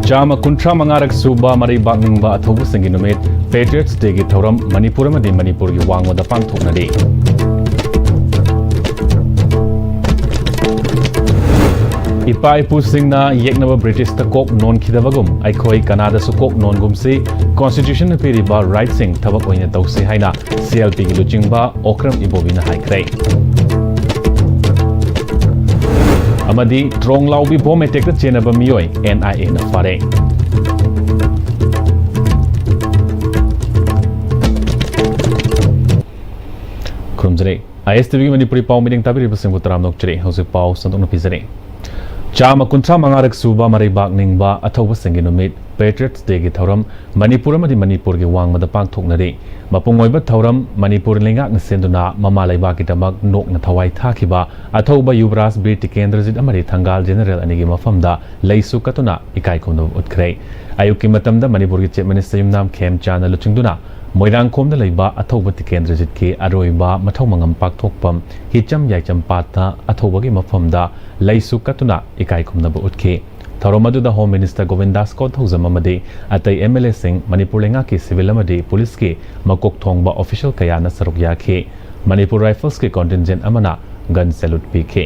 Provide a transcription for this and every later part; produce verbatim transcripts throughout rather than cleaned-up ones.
ꯆꯥꯝꯃ ꯀꯨꯟꯊ꯭ꯔꯥ ꯃꯉꯥꯔꯛ ꯁꯨꯕ ꯃꯔꯩꯕꯥꯛ ꯅꯤꯡꯕ ꯑꯊꯧꯕꯁꯤꯡꯒꯤ ꯅꯨꯃꯤꯠ, Patriots Dayꯒꯤ ꯊꯧꯔꯝ ꯃꯅꯤꯄꯨꯔ ꯑꯃꯗꯤ ꯃꯅꯤꯄꯨꯔꯒꯤ ꯋꯥꯡꯃꯗ ꯄꯥꯡꯊꯣꯛꯅꯔꯤ꯫ ꯏꯄꯥ ꯏꯄꯨꯁꯤꯡꯅ ꯌꯦꯛꯅꯕ ꯕ꯭ꯔꯤꯇꯤꯁꯇ ꯀꯣꯛ ꯅꯣꯟꯈꯤꯗꯕꯒꯨꯝ ꯑꯩꯈꯣꯏ ꯀꯅꯥꯗꯁꯨ ꯀꯣꯛ ꯅꯣꯟꯒꯨꯝꯁꯤ, Constitutionꯅ ꯄꯤꯔꯤꯕ rightꯁꯤꯡ ꯊꯕꯛ ꯑꯣꯏꯅ ꯇꯧꯁꯤ ꯍꯥꯏꯅ CLPꯒꯤ ꯂꯨꯆꯤꯡꯕ ꯑꯣꯀ꯭ꯔꯝ ꯏꯕꯣꯕꯤꯅ ꯍꯥꯏꯈ꯭ꯔꯦ꯫ ꯑꯃꯗꯤ ꯇ꯭ꯔꯣꯡ ꯂꯥꯎꯕꯤ ꯕꯣꯝ attackꯇ ꯆꯦꯟꯅꯕ ꯃꯤꯑꯣꯏ NIAꯅ ꯐꯥꯔꯦ꯫ ꯈꯨꯔꯨꯝꯖꯔꯤ꯫ ISTVꯒꯤ ꯃꯅꯤꯄꯨꯔꯤ ꯄꯥꯎ meeting ꯇꯥꯕꯤꯔꯤꯕꯁꯤꯡꯕꯨ ꯇꯔꯥꯝꯅ ꯑꯣꯛꯆꯔꯤ꯫ ꯍꯧꯖꯤꯛ ꯄꯥꯎ ꯁꯟꯗꯣꯛꯅ ꯄꯤꯖꯔꯤ꯫ ꯆꯥꯝꯃ ꯀꯨꯟꯊ꯭ꯔꯥ ꯃꯉꯥꯔꯛ ꯁꯨꯕ ꯃꯔꯩꯕꯥꯛ ꯅꯤꯡꯕ ꯑꯊꯧꯕꯁꯤꯡꯒꯤ ꯅꯨꯃꯤꯠ, Patriots Dayꯒꯤ ꯊꯧꯔꯝ ꯃꯅꯤꯄꯨꯔ ꯑꯃꯗꯤ ꯃꯅꯤꯄꯨꯔꯒꯤ ꯋꯥꯡꯃꯗ ꯄꯥꯡꯊꯣꯛꯅꯔꯤ꯫ ꯃꯄꯨꯡ ꯑꯣꯏꯕ ꯊꯧꯔꯝ, ꯃꯅꯤꯄꯨꯔ ꯂꯩꯉꯥꯛꯅ ꯁꯤꯟꯗꯨꯅ ꯃꯃꯥ ꯂꯩꯕꯥꯛꯀꯤꯗꯃꯛ ꯅꯣꯛꯅ ꯊꯋꯥꯏ ꯊꯥꯈꯤꯕ ꯑꯊꯧꯕ ꯌꯨꯕꯔꯥꯖ ꯕꯤꯔ ꯇꯤꯀꯦꯟꯗ꯭ꯔꯖꯤꯠ ꯑꯃꯗꯤ ꯊꯪꯒꯥꯜ ꯖꯦꯅꯔꯦꯜ ꯑꯅꯤꯒꯤ ꯃꯐꯝꯗ ꯂꯩꯁꯨ ꯀꯠꯇꯨꯅ ꯏꯀꯥꯏ ꯈꯨꯝꯅꯕ ꯎꯠꯈ꯭ꯔꯦ꯫ ꯑꯌꯨꯛꯀꯤ ꯃꯇꯝꯗ ꯃꯅꯤꯄꯨꯔꯒꯤ Chief Minister ꯌꯨꯝꯅꯥꯝ ꯈꯦꯝꯆꯥꯟꯅ ꯂꯨꯆꯤꯡꯗꯨꯅ ꯃꯣꯏꯔꯥꯡꯈꯣꯝꯗ ꯂꯩꯕ ꯑꯊꯧꯕ ꯇꯤꯀꯦꯟꯗ꯭ꯔꯖꯤꯠꯀꯤ ꯑꯔꯣꯏꯕ ꯃꯊꯧ ꯃꯉꯝ ꯄꯥꯡꯊꯣꯛꯐꯝ ꯍꯤꯆꯝ ꯌꯥꯏꯆꯝ ꯄꯥꯠꯇ ꯑꯊꯧꯕꯒꯤ ꯃꯐꯝꯗ ꯂꯩꯁꯨ ꯀꯠꯇꯨꯅ ꯏꯀꯥꯏ ꯈꯨꯝꯅꯕ ꯎꯠꯈꯤ꯫ ꯊꯧꯔꯝ ꯑꯗꯨꯗ Home Minister ꯒꯣꯕꯤꯟꯗꯥꯁ ꯀꯣꯟꯊꯧꯖꯝ ꯑꯃꯗꯤ ꯑꯇꯩ MLAꯁꯤꯡ, ꯃꯅꯤꯄꯨꯔ ꯂꯩꯉꯥꯛꯀꯤ civil ꯑꯃꯗꯤ policeꯀꯤ ꯃꯀꯣꯛ ꯊꯣꯡꯕ official ꯀꯌꯥꯅ ꯁꯔꯨꯛ ꯌꯥꯈꯤ꯫ ꯃꯅꯤꯄꯨꯔ Riflesꯀꯤ contingent ꯑꯃꯅ gun salute ꯄꯤꯈꯤ꯫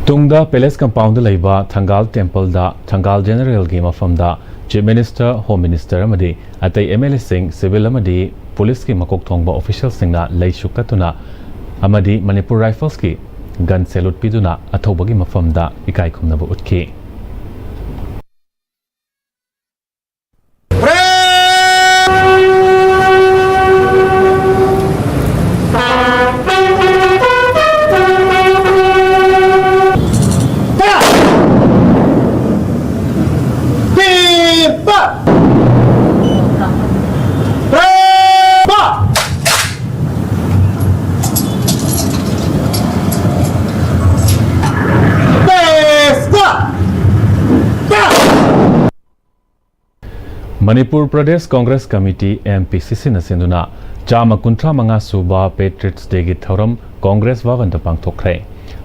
ꯇꯨꯡꯗ ꯄꯦꯂꯦꯁ ꯀꯝꯄꯥꯎꯟꯗ ꯂꯩꯕ ꯊꯪꯒꯥꯜ ꯇꯦꯝꯄꯜꯗ ꯊꯪꯒꯥꯜ ꯖꯦꯅꯔꯦꯜꯒꯤ ꯃꯐꯝꯗ ꯆꯤꯐ ꯃꯤꯅꯤꯁꯇꯔ, ꯍꯣꯝ ꯃꯤꯅꯤꯁꯇꯔ ꯑꯃꯗꯤ ꯑꯇꯩ ꯑꯦꯝ ꯑꯦꯜ ꯑꯦꯁꯤꯡ, ꯁꯤꯚꯤꯜ ꯑꯃꯗꯤ ꯄꯨꯂꯤꯁꯀꯤ ꯃꯀꯣꯛ ꯊꯣꯡꯕ ꯑꯣꯐꯤꯁꯤꯌꯦꯜꯁꯤꯡꯅ ꯂꯩꯁꯨ ꯀꯠꯇꯨꯅ ꯑꯃꯗꯤ ꯃꯅꯤꯄꯨꯔ ꯔꯥꯏꯐꯜꯁꯀꯤ ꯒꯟ ꯁꯦꯂꯨꯠ ꯄꯤꯗꯨꯅ ꯑꯊꯧꯕꯒꯤ ꯃꯐꯝꯗ ꯏꯀꯥꯏ ꯈꯨꯝꯅꯕ ꯎꯠꯈꯤ꯫ Manipur Pradesh Congress committee, M P C ꯁꯤꯅ ꯁꯤꯟꯗꯨꯅ ꯆꯥꯝꯃ ꯀꯨꯟꯊ꯭ꯔꯥ ꯃꯉꯥ ꯁꯨꯕ ꯄꯦꯇ꯭ꯔꯤꯌꯠꯁ ꯗꯦꯒꯤ ꯊꯧꯔꯝ ꯀꯣꯡꯒ꯭ꯔꯦꯁ ꯚꯕꯟꯗ ꯄꯥꯡꯊꯣꯛꯈ꯭ꯔꯦ꯫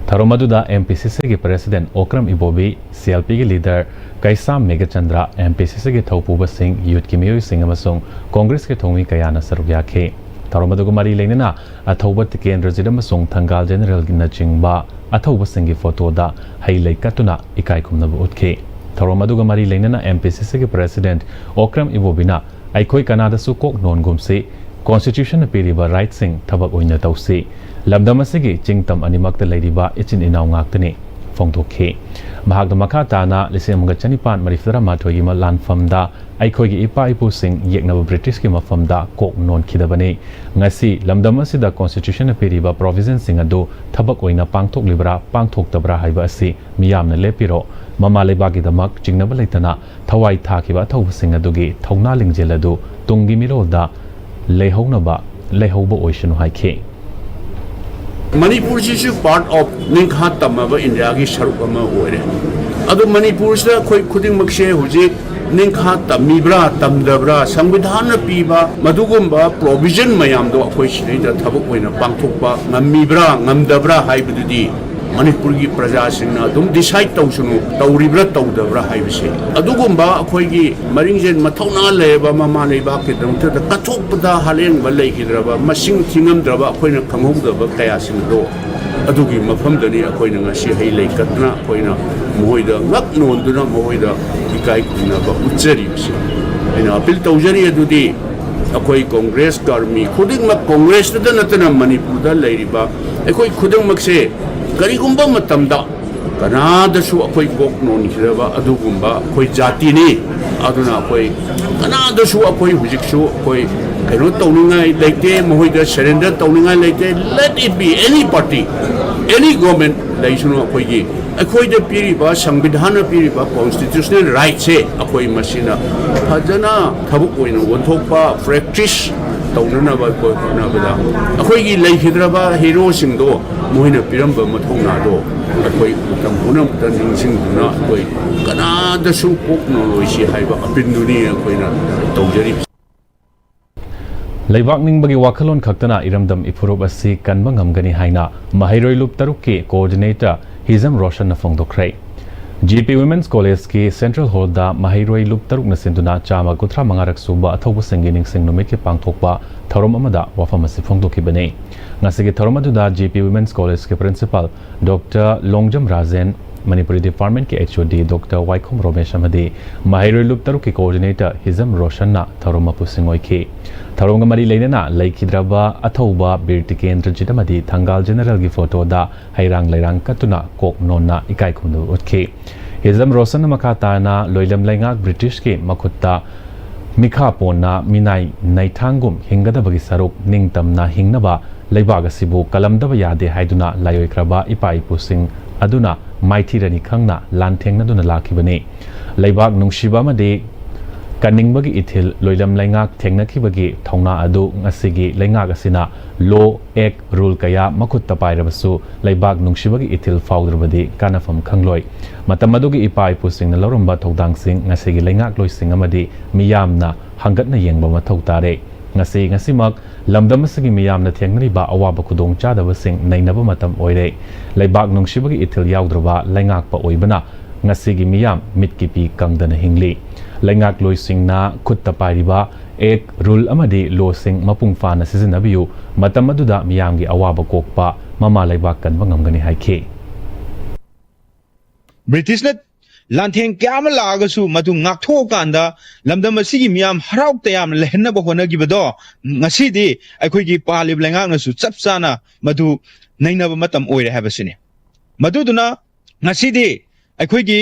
ꯊꯧꯔꯝ ꯑꯗꯨꯗ ꯑꯦꯝ ꯄꯤ ꯁꯤ ꯁꯤꯒꯤ ꯄ꯭ꯔꯦꯁꯤꯗꯦꯟꯠ ꯑꯣꯀ꯭ꯔꯝ ꯏꯕꯣꯕꯤ, ꯁꯤ ꯑꯦꯜ ꯄꯤꯒꯤ ꯂꯤꯗꯔ ꯀꯩꯁꯥꯝ ꯃꯦꯘꯆꯟꯗ꯭ꯔ, ꯑꯦꯝ ꯄꯤ ꯁꯤ ꯁꯤꯒꯤ ꯊꯧꯄꯨꯕꯁꯤꯡ, ꯌꯨꯠꯀꯤ ꯃꯤꯑꯣꯏꯁꯤꯡ ꯑꯃꯁꯨꯡ ꯀꯣꯡꯒ꯭ꯔꯦꯁꯀꯤ ꯊꯧꯃꯤ ꯀꯌꯥꯅ ꯁꯔꯨꯛ ꯌꯥꯈꯤ꯫ ꯊꯧꯔꯝ ꯑꯗꯨꯒ ꯃꯔꯤ ꯂꯩꯅꯅ ꯑꯊꯧꯕ ꯇꯤꯀꯦꯟꯗ꯭ꯔꯖꯤꯠ ꯑꯃꯁꯨꯡ ꯊꯪꯒꯥꯜ ꯖꯦꯅꯔꯦꯜꯅꯆꯤꯡꯕ ꯑꯊꯧꯕꯁꯤꯡꯒꯤ ꯐꯣꯇꯣꯗ ꯍꯩ ꯂꯩ ꯀꯠꯇꯨꯅ ꯏꯀꯥꯏ ꯈꯨꯝꯅꯕ ꯎꯠꯈꯤ꯫ ꯊꯧꯔꯝ ꯑꯗꯨꯒ ꯃꯔꯤ ꯂꯩꯅꯅ ꯑꯦꯝ ꯄꯤ ꯁꯤ ꯁꯤꯒꯤ ꯄ꯭ꯔꯦꯁꯤꯗꯦꯟꯠ ꯑꯣꯀ꯭ꯔꯝ ꯏꯕꯣꯕꯤꯅ ꯑꯩꯈꯣꯏ ꯀꯅꯥꯗꯁꯨ ꯀꯣꯛ ꯅꯣꯟꯒꯨꯝꯁꯤ, ꯀꯣꯟꯁꯇꯤꯇ꯭ꯌꯨꯁꯟꯅ ꯄꯤꯔꯤꯕ ꯔꯥꯏꯠꯁꯤꯡ ꯊꯕꯛ ꯑꯣꯏꯅ ꯇꯧꯁꯤ, ꯂꯝꯗꯝ ꯑꯁꯤꯒꯤ ꯆꯤꯡ ꯇꯝ ꯑꯅꯤꯃꯛꯇ ꯂꯩꯔꯤꯕ ꯏꯆꯤꯟ ꯏꯅꯥꯎ ꯉꯥꯛꯇꯅꯤ ꯐꯣꯡꯗꯣꯛꯈꯤ꯫ ꯃꯍꯥꯛꯅ ꯃꯈꯥ ꯇꯥꯅ ꯂꯤꯁꯤꯡ ꯑꯃꯒ ꯆꯅꯤꯄꯥꯟ ꯃꯔꯤꯐꯨꯇꯔꯥ ꯃꯥꯊꯣꯏꯒꯤ ꯂꯥꯟꯐꯝꯗ ꯑꯩꯈꯣꯏꯒꯤ ꯏꯄꯥ ꯏꯄꯨꯁꯤꯡ ꯌꯦꯛꯅꯕ ꯕ꯭ꯔꯤꯇꯤꯁꯀꯤ ꯃꯐꯝꯗ ꯀꯣꯛ ꯅꯣꯟꯈꯤꯗꯕꯅꯤ꯫ ꯉꯁꯤ ꯂꯝꯗꯝ ꯑꯁꯤꯗ ꯀꯣꯟꯁꯇꯤꯇ꯭ꯌꯨꯁꯟꯅ ꯄꯤꯔꯤꯕ ꯄ꯭ꯔꯣꯚꯤꯖꯟꯁꯤꯡ ꯑꯗꯨ ꯊꯕꯛ ꯑꯣꯏꯅ ꯄꯥꯡꯊꯣꯛꯂꯤꯕ꯭ꯔꯥ, ꯄꯥꯡꯊꯣꯛꯇꯕ꯭ꯔꯥ ꯍꯥꯏꯕ ꯑꯁꯤ ꯃꯤꯌꯥꯝꯅ ꯂꯦꯞꯄꯤꯔꯣ꯫ ꯃꯃꯥ ꯂꯩꯕꯥꯛꯀꯤꯗꯃꯛ ꯆꯤꯡꯅꯕ ꯂꯩꯇꯅ ꯊꯋꯥꯏ ꯊꯥꯈꯤꯕ ꯑꯊꯧꯕꯁꯤꯡ ꯑꯗꯨꯒꯤ ꯊꯧꯅꯥ ꯂꯤꯡꯖꯦꯜ ꯑꯗꯨ ꯇꯨꯡꯒꯤ ꯃꯤꯔꯣꯜꯗ ꯂꯩꯍꯧꯅꯕ, ꯂꯩꯍꯧꯕ ꯑꯣꯏꯁꯅꯨ ꯍꯥꯏꯈꯤ꯫ ꯃꯅꯤꯄꯨꯔꯁꯤꯁꯨ part of ꯅꯤꯡꯈꯥ ꯇꯝꯃꯕ ꯏꯟꯗꯤꯌꯥꯒꯤ ꯁꯔꯨꯛ ꯑꯃ ꯑꯣꯏꯔꯦ꯫ ꯑꯗꯨ ꯃꯅꯤꯄꯨꯔꯁꯤꯗ ꯑꯩꯈꯣꯏ ꯈꯨꯗꯤꯡꯃꯛꯁꯦ ꯍꯧꯖꯤꯛ ꯅꯤꯡꯈꯥ ꯇꯝꯃꯤꯕ꯭ꯔꯥ, ꯇꯝꯗꯕ꯭ꯔꯥ, ꯁꯪꯕꯤꯙꯥꯟꯅ ꯄꯤꯕ ꯃꯗꯨꯒꯨꯝꯕ ꯄ꯭ꯔꯣꯚꯤꯖꯟ ꯃꯌꯥꯝꯗꯣ ꯑꯩꯈꯣꯏ ꯁꯤꯗꯩꯗ ꯊꯕꯛ ꯑꯣꯏꯅ ꯄꯥꯡꯊꯣꯛꯄ ꯉꯝꯃꯤꯕ꯭ꯔꯥ, ꯉꯝꯗꯕ꯭ꯔꯥ ꯍꯥꯏꯕꯗꯨꯗꯤ ꯃꯅꯤꯄꯨꯔꯒꯤ ꯄ꯭ꯔꯖꯥꯁꯤꯡꯅ ꯑꯗꯨꯝ ꯗꯤꯁꯥꯏꯗ ꯇꯧꯁꯅꯨ, ꯇꯧꯔꯤꯕ꯭ꯔꯥ ꯇꯧꯗꯕ꯭ꯔꯥ ꯍꯥꯏꯕꯁꯦ꯫ ꯑꯗꯨꯒꯨꯝꯕ ꯑꯩꯈꯣꯏꯒꯤ ꯃꯔꯤꯡꯖꯦꯜ ꯃꯊꯧꯅꯥ ꯂꯩꯔꯕ ꯃꯃꯥ ꯂꯩꯕꯥꯛꯀꯤꯗꯃꯛꯇ ꯀꯠꯊꯣꯛꯄꯗ ꯍꯥꯂꯦꯡꯕ ꯂꯩꯈꯤꯗ꯭ꯔꯕ, ꯃꯁꯤꯡ ꯊꯤꯉꯝꯗ꯭ꯔꯕ, ꯑꯩꯈꯣꯏꯅ ꯈꯪꯍꯧꯗꯕ ꯀꯌꯥꯁꯤꯡ ꯑꯗꯣ ꯑꯗꯨꯒꯤ ꯃꯐꯝꯗꯅꯤ ꯑꯩꯈꯣꯏꯅ ꯉꯁꯤ ꯍꯩ ꯂꯩ ꯀꯠꯇꯅ ꯑꯩꯈꯣꯏꯅ ꯃꯈꯣꯏꯗ ꯉꯛ ꯅꯣꯟꯗꯨꯅ ꯃꯈꯣꯏꯗ ꯏꯀꯥꯏ ꯈꯨꯝꯅꯕ ꯎꯠꯆꯔꯤꯕꯁꯤ꯫ ꯑꯩꯅ ꯑꯄꯤꯜ ꯇꯧꯖꯔꯤ ꯑꯗꯨꯗꯤ ꯑꯩꯈꯣꯏ ꯀꯣꯡꯒ꯭ꯔꯦꯁ ꯀꯔꯃꯤ ꯈꯨꯗꯤꯡꯃꯛ, ꯀꯣꯡꯒ꯭ꯔꯦꯁꯇꯗ ꯅꯠꯇꯅ ꯃꯅꯤꯄꯨꯔꯗ ꯂꯩꯔꯤꯕ ꯑꯩꯈꯣꯏ ꯈꯨꯗꯤꯡꯃꯛꯁꯦ ꯀꯔꯤꯒꯨꯝꯕ ꯃꯇꯝꯗ ꯀꯅꯥꯗꯁꯨ ꯑꯩꯈꯣꯏ ꯀꯣꯛ ꯅꯣꯟꯈꯤꯗꯕ ꯑꯗꯨꯒꯨꯝꯕ ꯑꯩꯈꯣꯏ ꯖꯥꯇꯤꯅꯤ꯫ ꯑꯗꯨꯅ ꯑꯩꯈꯣꯏ ꯀꯅꯥꯗꯁꯨ ꯑꯩꯈꯣꯏ ꯍꯧꯖꯤꯛꯁꯨ ꯑꯩꯈꯣꯏ ꯀꯩꯅꯣ ꯇꯧꯅꯤꯡꯉꯥꯏ ꯂꯩꯇꯦ, ꯃꯈꯣꯏꯗ surrender ꯇꯧꯅꯤꯡꯉꯥꯏ ꯂꯩꯇꯦ꯫ Let it be any party, any government ꯂꯩꯁꯅꯨ, ꯑꯩꯈꯣꯏꯒꯤ ꯑꯩꯈꯣꯏꯗ ꯄꯤꯔꯤꯕ, ꯁꯪꯕꯤꯙꯥꯟꯅ ꯄꯤꯔꯤꯕ constitutional rightꯁꯦ ꯑꯩꯈꯣꯏ ꯃꯁꯤꯅ ꯐꯖꯅ ꯊꯕꯛ ꯑꯣꯏꯅ ꯑꯣꯟꯊꯣꯛꯄ, practice ꯇꯧꯅꯅꯕ ꯑꯩꯈꯣꯏ ꯍꯣꯠꯅꯕꯗ ꯑꯩꯈꯣꯏꯒꯤ ꯂꯩꯈꯤꯗ꯭ꯔꯕ heroꯁꯤꯡꯗꯣ ꯃꯈꯣꯏꯅ ꯄꯤꯔꯝꯕ ꯃꯊꯧꯅꯥꯗꯣ ꯑꯩꯈꯣꯏ ꯃꯇꯝ ꯄꯨꯝꯅꯃꯛꯇ ꯅꯤꯡꯁꯤꯡꯗꯨꯅ ꯑꯩꯈꯣꯏ ꯀꯅꯥꯗꯁꯨ ꯀꯣꯛ ꯅꯣꯜꯂꯣꯏꯁꯤ ꯍꯥꯏꯕ ꯑꯄꯤꯜꯗꯨꯅꯤ ꯑꯩꯈꯣꯏꯅ ꯇꯧꯖꯔꯤꯕꯁꯤ꯫ ꯂꯩꯕꯥꯛ ꯅꯤꯡꯕꯒꯤ ꯋꯥꯈꯜꯂꯣꯟ ꯈꯛꯇꯅ ꯏꯔꯝꯗꯝ ꯏꯐꯨꯔꯨꯞ ꯑꯁꯤ ꯀꯟꯕ ꯉꯝꯒꯅꯤ ꯍꯥꯏꯅ ꯃꯍꯩꯔꯣꯏ ꯂꯨꯞ ꯇꯔꯨꯛꯀꯤ coordinator ꯍꯤꯖꯝ ꯔꯣꯁꯟꯅ ꯐꯣꯡꯗꯣꯛꯈ꯭ꯔꯦ꯫ ꯖꯤ ꯄꯤ Women's Collegeꯀꯤ Central Hallꯗ ꯃꯍꯩꯔꯣꯏ ꯂꯨꯞ ꯇꯔꯨꯛꯅ ꯁꯤꯟꯗꯨꯅ ꯆꯥꯝꯃ ꯀꯨꯟꯊ꯭ꯔꯥ ꯃꯉꯥꯔꯛ ꯁꯨꯕ ꯑꯊꯧꯕꯁꯤꯡꯒꯤ ꯅꯤꯡꯁꯤꯡ ꯅꯨꯃꯤꯠꯀꯤ ꯄꯥꯡꯊꯣꯛꯄ ꯊꯧꯔꯝ ꯑꯃꯗ ꯋꯥꯐꯝ ꯑꯁꯤ ꯐꯣꯡꯗꯣꯛꯈꯤꯕꯅꯤ꯫ ꯉꯁꯤꯒꯤ ꯊꯧꯔꯝ ꯑꯗꯨꯗ ꯖꯤ ꯄꯤ Women's Collegeꯀꯤ principal ꯗꯣꯛꯇꯔ ꯂꯣꯡꯖꯝ ꯔꯥꯖꯦꯟ, ꯃꯅꯤꯄꯨꯔꯤ departmentꯀꯤ H O D doctor Waikhom Romesh ꯑꯃꯗꯤ ꯃꯍꯩꯔꯣꯏ ꯂꯨꯞ ꯇꯔꯨꯛꯀꯤ coordinator ꯍꯤꯖꯝ ꯔꯣꯁꯟꯅ ꯊꯧꯔꯝ ꯃꯄꯨꯁꯤꯡ ꯑꯣꯏꯈꯤ꯫ ꯊꯧꯔꯝꯒ ꯃꯔꯤ ꯂꯩꯅꯅ ꯂꯩꯈꯤꯗ꯭ꯔꯕ ꯑꯊꯧꯕ ꯕꯤꯔ ꯇꯤꯀꯦꯟꯗ꯭ꯔꯖꯤꯠ ꯑꯃꯗꯤ ꯊꯪꯒꯥꯜ Generalꯒꯤ photoꯗ ꯍꯩꯔꯥꯡ ꯂꯩꯔꯥꯡ ꯀꯠꯇꯨꯅ ꯀꯣꯛ ꯅꯣꯟꯅ ꯏꯀꯥꯏ ꯈꯨꯝꯅꯕ ꯎꯠꯈꯤ꯫ ꯍꯤꯖꯝ ꯔꯣꯁꯟꯅ ꯃꯈꯥ ꯇꯥꯅ ꯂꯣꯏꯂꯝ ꯂꯩꯉꯥꯛ Britishꯀꯤ ꯃꯈꯨꯠꯇ ꯃꯤꯈꯥ ꯄꯣꯟꯅ ꯃꯤꯅꯥꯏ ꯅꯩꯊꯥꯡꯒꯨꯝ ꯍꯤꯡꯒꯗꯕꯒꯤ ꯁꯔꯨꯛ ꯅꯤꯡꯇꯝꯅ ꯍꯤꯡꯅꯕ ꯂꯩꯕꯥꯛ ꯑꯁꯤꯕꯨ ꯀꯜꯂꯝꯗꯕ ꯌꯥꯗꯦ ꯍꯥꯏꯗꯨꯅ ꯂꯥꯏꯑꯣꯏꯈ꯭ꯔꯕ ꯏꯄꯥ ꯏꯄꯨꯁꯤꯡ ꯑꯗꯨꯅ ꯃꯥꯏꯊꯤꯔꯅꯤ ꯈꯪꯅ ꯂꯥꯟꯊꯦꯡꯅꯗꯨꯅ ꯂꯥꯛꯈꯤꯕꯅꯤ꯫ ꯂꯩꯕꯥꯛ ꯅꯨꯡꯁꯤꯕ ꯑꯃꯗꯤ ꯀꯟꯅꯤꯡꯕꯒꯤ ꯏꯊꯤꯜ ꯂꯣꯏꯂꯝ ꯂꯩꯉꯥꯛ ꯊꯦꯡꯅꯈꯤꯕꯒꯤ ꯊꯧꯅꯥ ꯑꯗꯨ ꯉꯁꯤꯒꯤ ꯂꯩꯉꯥꯛ ꯑꯁꯤꯅ law, act, rule ꯀꯌꯥ ꯃꯈꯨꯠꯇ ꯄꯥꯏꯔꯕꯁꯨ ꯂꯩꯕꯥꯛ ꯅꯨꯡꯁꯤꯕꯒꯤ ꯏꯊꯤꯜ ꯐꯥꯎꯗ꯭ꯔꯕꯗꯤ ꯀꯥꯟꯅꯐꯝ ꯈꯪꯂꯣꯏ꯫ ꯃꯇꯝ ꯑꯗꯨꯒꯤ ꯏꯄꯥ ꯏꯄꯨꯁꯤꯡꯅ ꯂꯧꯔꯝꯕ ꯊꯧꯗꯥꯡꯁꯤꯡ ꯉꯁꯤꯒꯤ ꯂꯩꯉꯥꯛꯂꯣꯏꯁꯤꯡ ꯑꯃꯗꯤ ꯃꯤꯌꯥꯝꯅ ꯍꯪꯒꯠꯅ ꯌꯦꯡꯕ ꯃꯊꯧ ꯇꯥꯔꯦ꯫ ꯉꯁꯤ, ꯉꯁꯤꯃꯛ ꯂꯝꯗꯝ ꯑꯁꯤꯒꯤ ꯃꯤꯌꯥꯝꯅ ꯊꯦꯡꯅꯔꯤꯕ ꯑꯋꯥꯕ ꯈꯨꯗꯣꯡꯆꯥꯗꯕꯁꯤꯡ ꯅꯩꯅꯕ ꯃꯇꯝ ꯑꯣꯏꯔꯦ꯫ ꯂꯩꯕꯥꯛ ꯅꯨꯡꯁꯤꯕꯒꯤ ꯏꯊꯤꯜ ꯌꯥꯎꯗ꯭ꯔꯕ ꯂꯩꯉꯥꯛꯄ ꯑꯣꯏꯕꯅ ꯉꯁꯤꯒꯤ ꯃꯤꯌꯥꯝ ꯃꯤꯠꯀꯤ ꯄꯤ ꯀꯪꯗꯅ ꯍꯤꯡꯂꯤ꯫ ꯂꯩꯉꯥꯛꯂꯣꯏꯁꯤꯡꯅ ꯈꯨꯠꯇ ꯄꯥꯏꯔꯤꯕ ꯑꯦꯛ, ꯔꯨꯜ ꯑꯃꯗꯤ ꯂꯣꯁꯤꯡ ꯃꯄꯨꯡ ꯐꯥꯅ ꯁꯤꯖꯤꯟꯅꯕꯤꯌꯨ꯫ ꯃꯇꯝ ꯑꯗꯨꯗ ꯃꯤꯌꯥꯝꯒꯤ ꯑꯋꯥꯕ ꯀꯣꯛꯄ ꯃꯃꯥ ꯂꯩꯕꯥꯛ ꯀꯟꯕ ꯉꯝꯒꯅꯤ ꯍꯥꯏꯈꯤ꯫ ꯕ꯭ꯔꯤꯇꯤꯁꯅ ꯂꯥꯟꯊꯦꯡ ꯀꯌꯥ ꯑꯃ ꯂꯥꯛꯑꯒꯁꯨ ꯃꯗꯨ ꯉꯥꯛꯊꯣꯛꯑꯀꯥꯟꯗ ꯂꯝꯗꯝ ꯑꯁꯤꯒꯤ ꯃꯤꯌꯥꯝ ꯍꯔꯥꯎ ꯇꯌꯥꯝꯅ ꯂꯩꯍꯟꯅꯕ ꯍꯣꯠꯅꯈꯤꯕꯗꯣ ꯉꯁꯤꯗꯤ ꯑꯩꯈꯣꯏꯒꯤ ꯄꯥꯜꯂꯤꯕ ꯂꯩꯉꯥꯛꯅꯁꯨ ꯆꯞ ꯆꯥꯅ ꯃꯗꯨ ꯅꯩꯅꯕ ꯃꯇꯝ ꯑꯣꯏꯔꯦ ꯍꯥꯏꯕꯁꯤꯅꯤ꯫ ꯃꯗꯨꯗꯨꯅ ꯉꯁꯤꯗꯤ ꯑꯩꯈꯣꯏꯒꯤ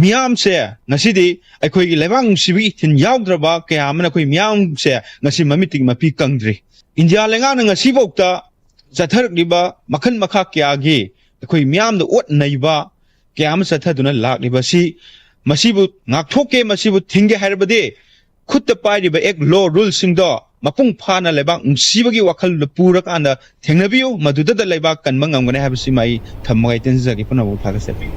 ꯃꯤꯌꯥꯝꯁꯦ ꯉꯁꯤꯗꯤ ꯑꯩꯈꯣꯏꯒꯤ ꯂꯩꯕꯥꯛ ꯅꯨꯡꯁꯤꯕꯒꯤ ꯏꯊꯤꯟ ꯌꯥꯎꯗ꯭ꯔꯕ ꯀꯌꯥ ꯑꯃꯅ ꯑꯩꯈꯣꯏ ꯃꯤꯌꯥꯝꯁꯦ ꯉꯁꯤ ꯃꯃꯤꯠꯇꯒꯤ ꯃꯄꯤ ꯀꯪꯗ꯭ꯔꯤ꯫ ꯏꯟꯗꯤꯌꯥ ꯂꯩꯉꯥꯛꯅ ꯉꯁꯤꯐꯥꯎꯗ ꯆꯠꯊꯔꯛꯂꯤꯕ ꯃꯈꯜ ꯃꯈꯥ ꯀꯌꯥꯒꯤ ꯑꯩꯈꯣꯏ ꯃꯤꯌꯥꯝꯗ ꯑꯣꯠ ꯅꯩꯕ ꯀꯌꯥ ꯑꯃ ꯆꯠꯊꯗꯨꯅ ꯂꯥꯛꯂꯤꯕꯁꯤ ꯃꯁꯤꯕꯨ ꯉꯥꯛꯊꯣꯛꯀꯦ, ꯃꯁꯤꯕꯨ ꯊꯤꯡꯒꯦ ꯍꯥꯏꯔꯕꯗꯤ ꯈꯨꯠꯇ ꯄꯥꯏꯔꯤꯕ ꯑꯦꯛ, ꯂꯣ, ꯔꯨꯜꯁꯤꯡꯗꯣ ꯃꯄꯨꯡ ꯐꯥꯅ ꯂꯩꯕꯥꯛ ꯅꯨꯡꯁꯤꯕꯒꯤ ꯋꯥꯈꯜꯗ ꯄꯨꯔꯀꯥꯟꯗ ꯊꯦꯡꯅꯕꯤꯌꯨ꯫ ꯃꯗꯨꯗꯗ ꯂꯩꯕꯥꯛ ꯀꯟꯕ ꯉꯝꯒꯅꯤ ꯍꯥꯏꯕꯁꯤꯃ ꯑꯩ ꯊꯝꯃꯒ ꯑꯩ ꯇꯦꯟꯖꯒꯦ꯫ ꯄꯨꯝꯅꯃꯛꯄꯨ ꯊꯥꯒꯠꯆꯔꯤ꯫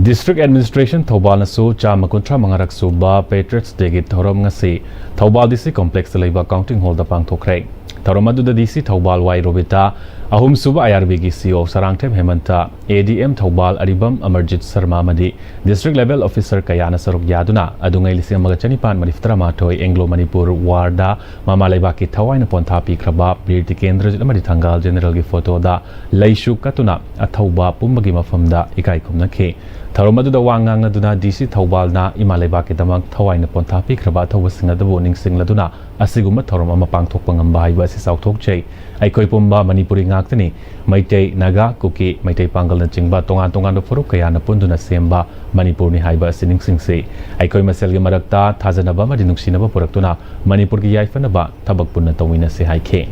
District Administration ꯊꯧꯕꯥꯜꯅꯁꯨ ꯆꯥꯝꯃ ꯀꯨꯟꯊ꯭ꯔꯥ ꯃꯉꯥꯔꯛ ꯁꯨꯕ Patriots Dayꯒꯤ ꯊꯧꯔꯝ ꯉꯁꯤ ꯊꯧꯕꯥꯜ DC Complexꯇ ꯂꯩꯕ Counting Hallꯗ ꯄꯥꯡꯊꯣꯛꯈ꯭ꯔꯦ꯫ ꯊꯧꯔꯝ ꯑꯗꯨꯗ DC ꯊꯧꯕꯥꯜ ꯋꯥꯏ ꯔꯣꯕꯤꯇꯥ, ꯑꯍꯨꯝꯁꯨꯕ IRBꯒꯤ CO ꯁꯔꯥꯡꯊꯦꯝ ꯍꯦꯃꯟꯇ, ADM ꯊꯧꯕꯥꯜ ꯑꯔꯤꯕꯝ ꯑꯃꯔꯖꯤꯠ ꯁꯔꯃ ꯑꯃꯗꯤ District Level Officer ꯀꯌꯥꯅ ꯁꯔꯨꯛ ꯌꯥꯗꯨꯅ ꯑꯗꯨꯉꯩ ꯂꯤꯁꯤꯡ ꯑꯃꯒ ꯆꯅꯤꯄꯥꯟ ꯃꯔꯤꯐꯨꯇꯔꯥ ꯃꯥꯊꯣꯏ Anglo Manipur Warꯗ ꯃꯃꯥ ꯂꯩꯕꯥꯛꯀꯤ ꯊꯋꯥꯏꯅ ꯄꯣꯟꯊꯥ ꯄꯤꯈ꯭ꯔꯕ ꯕꯤꯔ ꯇꯤꯀꯦꯟꯗ꯭ꯔꯖꯤꯠ ꯑꯃꯗꯤ ꯊꯪꯒꯥꯜ ꯖꯦꯅꯦꯔꯦꯜꯒꯤ ꯐꯣꯇꯣꯗ ꯂꯩꯁꯨ ꯀꯠꯇꯨꯅ ꯑꯊꯧꯕ ꯄꯨꯝꯕꯒꯤ ꯃꯐꯝꯗ ꯏꯀꯥꯏ ꯈꯨꯝꯅꯈꯤ꯫ ꯊꯧꯔꯝ ꯑꯗꯨꯗ ꯋꯥ ꯉꯥꯡꯂꯗꯨꯅ DC ꯊꯧꯕꯥꯜꯅ ꯏꯃꯥ ꯂꯩꯕꯥꯛꯀꯤꯗꯃꯛ ꯊꯋꯥꯏꯅ ꯄꯣꯟꯊꯥ ꯄꯤꯈ꯭ꯔꯕ ꯑꯊꯧꯕꯁꯤꯡ ꯑꯗꯨꯕꯨ ꯅꯤꯡꯁꯤꯡꯂꯗꯨꯅ ꯑꯁꯤꯒꯨꯝꯕ ꯊꯧꯔꯝ ꯑꯃ ꯄꯥꯡꯊꯣꯛꯄ ꯉꯝꯕ ꯍꯥꯏꯕ ꯑꯁꯤ ꯆꯥꯎꯊꯣꯛꯆꯩ꯫ ꯑꯩꯈꯣꯏ ꯄꯨꯝꯕ ꯃꯅꯤꯄꯨꯔꯤ ꯉꯥꯛꯇꯅꯤ꯫ ꯃꯩꯇꯩ, ꯅꯥꯒꯥ, ꯀꯨꯀꯤ, ꯃꯩꯇꯩ ꯄꯥꯡꯒꯜꯅꯆꯤꯡꯕ ꯇꯣꯉꯥꯟ ꯇꯣꯉꯥꯟꯕ ꯐꯨꯔꯨꯞ ꯀꯌꯥꯅ ꯄꯨꯟꯗꯨꯅ ꯁꯦꯝꯕ ꯃꯅꯤꯄꯨꯔꯅꯤ ꯍꯥꯏꯕ ꯑꯁꯤ ꯅꯤꯡꯁꯤꯡꯁꯤ꯫ ꯑꯩꯈꯣꯏ ꯃꯁꯦꯜꯒꯤ ꯃꯔꯛꯇ ꯊꯥꯖꯅꯕ ꯑꯃꯗꯤ ꯅꯨꯡꯁꯤꯅꯕ ꯄꯨꯔꯛꯇꯨꯅ ꯃꯅꯤꯄꯨꯔꯒꯤ ꯌꯥꯏꯐꯅꯕ ꯊꯕꯛ ꯄꯨꯟꯅ ꯇꯧꯃꯤꯟꯅꯁꯤ ꯍꯥꯏꯈꯤ꯫